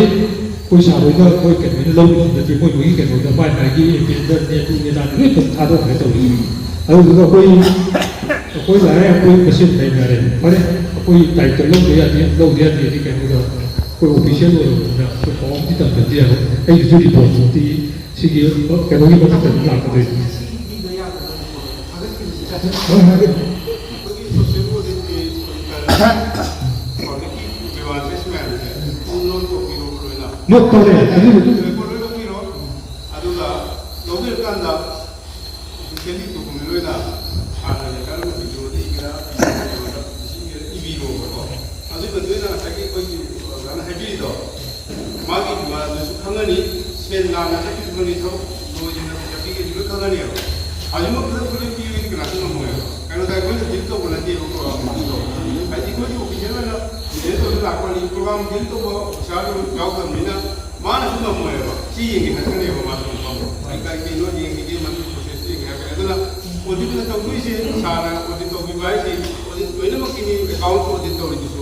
ꯑꯩꯈꯣꯏ ꯁꯥꯔ ꯍꯣꯏꯅ ꯑꯩꯈꯣꯏ ꯀꯩꯅꯣꯅ ꯂꯧꯕꯁꯨ ꯅꯠꯇꯦ, ꯃꯣꯏ ꯃꯣꯏꯒꯤ ꯀꯩꯅꯣꯗ ꯃꯥꯏ ꯃꯥꯏꯒꯤ agent ꯅꯦ, ꯑꯗꯨꯅꯦ ꯑꯗꯥꯅꯦ ꯂꯣꯏ ꯇꯧ-, ꯊꯥꯗꯣꯛꯈ꯭ꯔꯦ ꯇꯧꯔꯤꯁꯦ꯫ ꯑꯗꯨꯗꯨꯒ ꯑꯩꯈꯣꯏ, ꯑꯩꯈꯣꯏ ꯂꯥꯛꯑꯦ, ꯑꯩꯈꯣꯏ ꯃꯁꯦꯟ ꯂꯩꯅꯔꯦ꯫ ꯐꯔꯦ, ꯑꯩꯈꯣꯏ ꯗꯥꯏꯇ ꯂꯧꯗ ꯌꯥꯗꯦ, ꯂꯧꯗ ꯌꯥꯗꯦꯗꯤ ꯀꯩꯅꯣꯗ ꯑꯩꯈꯣꯏ official ꯑꯣꯏꯔꯕꯅꯤꯅ ꯑꯩꯈꯣꯏ ꯄꯥꯎ ꯑꯝꯇ ꯇꯝꯗꯗꯤ ꯌꯥꯔꯣꯏ꯫ ꯑꯩꯒꯤꯁꯨ report ꯇꯤ ꯁꯤꯒꯤ ꯀꯩꯅꯣꯒꯤ ꯃꯊꯛꯇ ꯑꯗꯨꯝ ꯂꯥꯛꯀꯗꯣꯏꯅꯤ꯫ ꯅꯣꯠ ꯇꯧꯔꯦ, ꯑꯗꯨꯕꯨꯗꯤ꯫ ꯑꯗꯨꯒ ꯂꯧꯕꯤꯔꯀꯥꯟꯗ ꯑꯣꯐꯤꯁꯤꯌꯦꯜꯂꯤ ꯗꯣꯀꯨꯃꯦꯟ ꯑꯣꯏꯅ ꯍꯥꯟꯅ ꯂꯦꯇꯔ ꯑꯃ ꯄꯤꯕꯤꯔꯣ, ꯏꯒꯦꯔꯥ, ꯏꯕꯤꯔꯣꯕꯀꯣ꯫ ꯑꯗꯨꯒꯤ ꯃꯇꯨꯡ ꯏꯟꯅ ꯉꯁꯥꯏꯒꯤ ꯑꯩꯈꯣꯏꯒꯤ ꯑꯣꯖꯥꯅ ꯍꯥꯏꯕꯤꯔꯤꯗꯣ, ꯃꯥꯒꯤ ꯃꯥꯗꯨꯁꯨ ꯈꯪꯉꯅꯤ, ꯁꯦꯟ ꯂꯥꯟꯅ ꯆꯠꯈꯤꯕꯁꯨ ꯈꯪꯉꯅꯤ, ꯊꯕꯛ ꯂꯣꯏꯗꯅ ꯆꯠꯈꯤꯕꯁꯨ ꯂꯣꯏ ꯈꯪꯉꯅꯦꯕ꯫ ꯍꯧꯖꯤꯛꯃꯛ ꯈꯨꯗꯛ ꯈꯨꯗꯛ ꯄꯤꯕꯗꯤ ꯀꯅꯥꯁꯨ ꯉꯝꯃꯣꯏꯕ꯫ ꯀꯩꯅꯣꯗ ꯑꯩꯈꯣꯏꯅ ꯗꯤꯜ ꯇꯧꯕ ꯅꯠꯇꯦꯕ ꯄ꯭ꯔꯣꯒ꯭ꯔꯥꯝ ꯑꯗꯨꯗꯣ꯫ ꯍꯥꯏꯗꯤ ꯑꯩꯈꯣꯏꯒꯤ ꯑꯣꯐꯤꯁꯤꯌꯦꯜ ꯑꯣꯏꯅ ꯗꯤꯜ ꯇꯧꯕ ꯂꯥꯛꯄꯅꯤ, ꯄ꯭ꯔꯣꯒ꯭ꯔꯥꯝ ꯗꯤꯜ ꯇꯧꯕ ꯑꯣꯐꯤꯁꯥꯔꯗꯨ ꯌꯥꯎꯗꯕꯅꯤꯅ ꯃꯥꯅꯁꯨ ꯉꯝꯃꯣꯏꯕ꯫ ꯁꯤ ꯌꯦꯡꯒꯦ ꯈꯛꯇꯅꯦꯕ ꯃꯥꯁꯨ ꯉꯝꯕ꯫ ꯀꯩ ꯀꯩ ꯀꯩꯅꯣ ꯌꯦꯡꯈꯤꯒꯦ, ꯃꯗꯨ ꯄ꯭ꯔꯣꯁꯦꯁꯇꯨ ꯌꯦꯡꯒꯦ ꯍꯥꯏꯔꯛꯀꯅꯤ꯫ ꯑꯗꯨꯅ ꯑꯣꯗꯤꯠꯅ ꯇꯧꯗꯣꯏꯁꯦ, ꯁꯥꯔꯅ ꯑꯣꯗꯤꯠ ꯇꯧꯕꯤꯕ ꯍꯥꯏꯁꯦ ꯑꯣꯗꯤꯠ ꯂꯣꯏꯅꯃꯛꯀꯤꯅꯤ, ꯑꯦꯀꯥꯎꯟ ꯑꯣꯗꯤꯠ ꯇꯧꯔꯤꯗꯨꯁꯨ꯫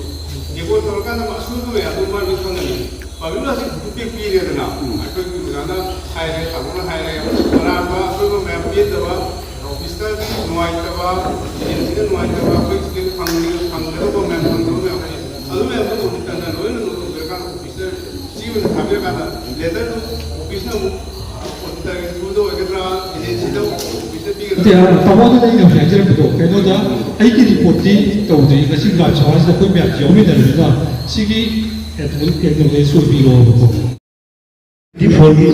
ꯔꯦꯀꯣꯔꯠ ꯇꯧꯔꯀꯥꯟꯗ ꯑꯁꯣꯏꯕ ꯃꯌꯥꯝꯗꯣ ꯃꯥ ꯂꯣꯏ ꯈꯪꯒꯅꯤ꯫ ꯄꯥꯕ꯭ꯂꯤꯛꯅ ꯑꯁꯤ ꯐꯤꯗꯕꯦꯛ ꯄꯤꯔꯦꯗꯅ, ꯑꯩꯈꯣꯏꯒꯤ ꯑꯣꯖꯥꯅ ꯍꯥꯏꯔꯦ, ꯇꯥꯃꯣꯅ ꯍꯥꯏꯔꯦ, ꯑꯔꯥꯟꯕ ꯑꯁꯣꯏꯕ ꯃꯌꯥꯝ ꯄꯦꯟꯗꯕ, ꯑꯣꯐꯤꯁꯇꯒꯤ ꯅꯨꯡꯉꯥꯏꯇꯕ, ꯑꯦꯖꯦꯟꯁꯤꯗ ꯅꯨꯡꯉꯥꯏꯇꯕ, ꯑꯩꯈꯣꯏ ꯁꯤꯗ ꯐꯪꯅꯤ-, ꯐꯪꯒꯗꯧꯕ ꯃꯌꯥꯝ, ꯐꯪꯗꯕ ꯃꯌꯥꯝ ꯂꯩ꯫ ꯑꯗꯨ ꯃꯌꯥꯝꯗꯣ ꯑꯣꯗꯤꯠ ꯇꯧꯔꯀꯥꯟꯗ ꯑꯣꯐꯤꯁꯇ ꯁꯤ ꯑꯣꯏꯅ ꯊꯥꯕꯤꯔꯀꯥꯟꯗ ꯂꯦꯇꯔꯗꯨ ꯑꯣꯐꯤꯁꯅ ꯑꯃꯨꯛ ꯑꯣꯗꯤꯇꯔꯒꯤ ꯊ꯭ꯔꯨꯗ ꯑꯣꯏꯒꯗ꯭ꯔꯥ, ꯑꯦꯖꯦꯟꯁꯤꯗ ꯑꯣꯐꯤꯁꯇ ꯄꯤꯒꯗ꯭ꯔꯥ? ꯅꯠꯇꯦ, ꯑ, ꯇꯥꯃꯣꯗꯨꯅ ꯑꯩꯅ ꯍꯧꯖꯤꯛ ꯍꯥꯏꯖꯔꯝꯕꯗꯣ, ꯀꯩꯅꯣꯗ ꯑꯩꯒꯤ ꯔꯤꯄꯣꯔꯠꯇꯤ ꯇꯧꯗ꯭ꯔꯤ, ꯉꯁꯤ ꯂꯥꯏꯚ ꯁꯃꯥꯖꯁꯤꯗ ꯑꯩꯈꯣꯏ ꯃꯌꯥꯝꯁꯤ ꯌꯥꯎꯃꯤꯟꯅꯔꯕꯅꯤꯅ ꯁꯤꯒꯤ ꯑꯦꯛꯅꯣꯂꯦꯖ ꯑꯣꯏꯕꯤꯔꯣꯕꯀꯣ꯫ ꯇ꯭ꯋꯦꯟꯇꯤ ꯐꯣꯔꯒꯤ,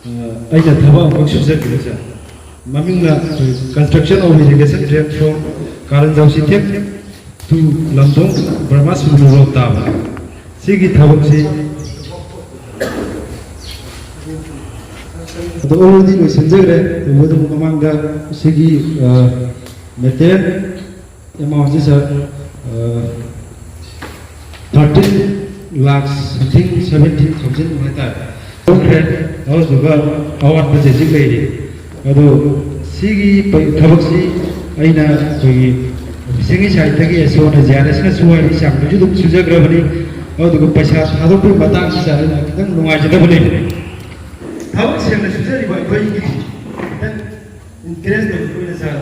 ꯑ, ꯑꯩꯅ ꯊꯕꯛ ꯑꯃꯈꯛ ꯁꯨꯖꯈꯤꯕꯁꯦ, ꯃꯃꯤꯡꯅ Construction of Irrigation Drain from Karanjao Sithem to Lamdong Burma Sulu Road ꯇꯥꯕ꯫ ꯁꯤꯒꯤ ꯊꯕꯛꯁꯤ ꯑꯗꯣ already ꯂꯣꯏꯁꯤꯟꯖꯈ꯭ꯔꯦ꯫ ꯇꯧꯕꯇꯕꯨ ꯃꯃꯥꯡꯗ ꯁꯤꯒꯤ material amount ꯁꯤ, sir, thirteen lakh something, seventeen thousand ꯍꯥꯏꯇꯥꯔꯦ꯫ ꯇꯧꯈ꯭ꯔꯦ꯫ ꯑꯗꯨꯗꯨꯒ ꯑꯋꯥꯠꯄꯁꯦ ꯍꯧꯖꯤꯛ ꯂꯩꯔꯤ꯫ ꯑꯗꯣ ꯁꯤꯒꯤ ꯄ-, ꯊꯕꯛꯁꯤ ꯑꯩꯅ ꯑꯩꯈꯣꯏꯒꯤ official ꯒꯤ side ꯇꯒꯤ ꯑꯦꯁ ꯑꯣ ꯅ, ꯖꯤ ꯑꯥꯔ ꯑꯦꯁ ꯅ ꯁꯨ ꯍꯥꯏꯕꯒꯤ ꯆꯥꯡꯗꯨꯁꯨ ꯑꯗꯨꯝ ꯁꯨꯖꯈ꯭ꯔꯕꯅꯤ꯫ ꯑꯗꯨꯗꯨꯒ ꯄꯩꯁꯥ ꯊꯥꯗꯣꯛꯄꯒꯤ ꯃꯇꯥꯡꯁꯤꯗ ꯑꯩꯅ ꯈꯤꯇꯪ ꯅꯨꯡꯉꯥꯏꯖꯗꯕ ꯂꯩꯕꯅꯤ꯫ ꯊꯕꯛ ꯁꯦꯡꯅ ꯁꯨꯖꯔꯤꯕ ꯑꯩꯈꯣꯏꯒꯤ ꯈꯤꯇꯪ interest ꯇꯧꯕ ꯑꯣꯏꯅ, sir,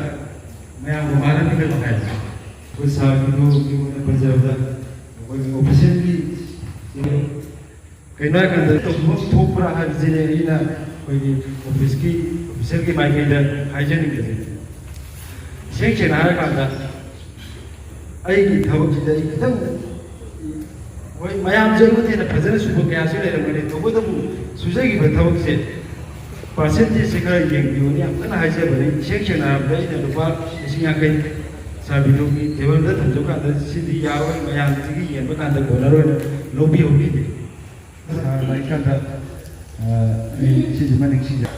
ꯃꯌꯥꯝꯒ ꯃꯥꯟꯅꯕꯤꯒꯅꯨ ꯍꯥꯏꯕ꯫ ꯑꯩꯈꯣꯏ sir ꯒꯤꯗꯨ ꯃꯤꯉꯣꯟꯗ ꯄꯟꯖꯕꯗ ꯑꯩꯈꯣꯏꯒꯤ official ꯒꯤ ꯀꯩꯅꯣ ꯍꯥꯏꯀꯥꯟꯗ ꯇꯧꯐꯝ ꯊꯣꯛꯄ꯭ꯔꯥ ꯍꯥꯏꯕꯁꯤꯅꯦ ꯑꯩꯅ ꯑꯩꯈꯣꯏꯒꯤ office ꯀꯤ, official ꯒꯤ ꯃꯥꯏꯀꯩꯗ ꯍꯥꯏꯖꯅꯤꯡꯕꯁꯦ꯫ ꯏꯁꯦꯡ ꯁꯦꯡꯅ ꯍꯥꯏꯔꯀꯥꯟꯗ ꯑꯩꯒꯤ ꯊꯕꯛꯁꯤꯗ ꯑꯩ ꯈꯤꯇꯪ, ꯍꯣꯏ, ꯃꯌꯥꯝꯁꯦ ꯑꯩꯉꯣꯟꯗ ꯍꯦꯟꯅ ꯐꯖꯅ ꯁꯨꯕ ꯀꯌꯥꯁꯨ ꯂꯩꯔꯝꯒꯅꯤ, ꯇꯧꯕꯇꯕꯨ ꯁꯨꯖꯈꯤꯕ ꯊꯕꯛꯁꯦ percentage ꯁꯦ ꯈꯔ ꯌꯦꯡꯕꯤꯌꯨꯅ ꯌꯥꯝ ꯀꯟꯅ ꯍꯥꯏꯖꯕꯅꯤ꯫ ꯏꯁꯦꯡ ꯁꯦꯡꯅ ꯍꯥꯏꯔꯕꯗ ꯑꯩꯅ ꯂꯨꯄꯥ ꯂꯤꯁꯤꯡ ꯌꯥꯡꯈꯩ sir ꯕꯤꯅꯨꯒꯤ table ꯗ ꯊꯝꯖꯕ ꯀꯥꯟꯗ ꯁꯤꯗꯤ ꯌꯥꯔꯣꯏ, ꯃꯌꯥꯝꯁꯤꯒꯤ ꯌꯦꯡꯕ ꯀꯥꯟꯗ ꯀꯣꯟꯅꯔꯣꯏꯅ ꯂꯧꯕꯤꯍꯧꯈꯤꯗꯦ꯫ Sir ꯂꯥꯛꯏꯀꯥꯟꯗ, ꯑ, ꯑꯩ ꯁꯤꯁꯤꯃ ꯅꯤꯡꯁꯤꯡꯖ-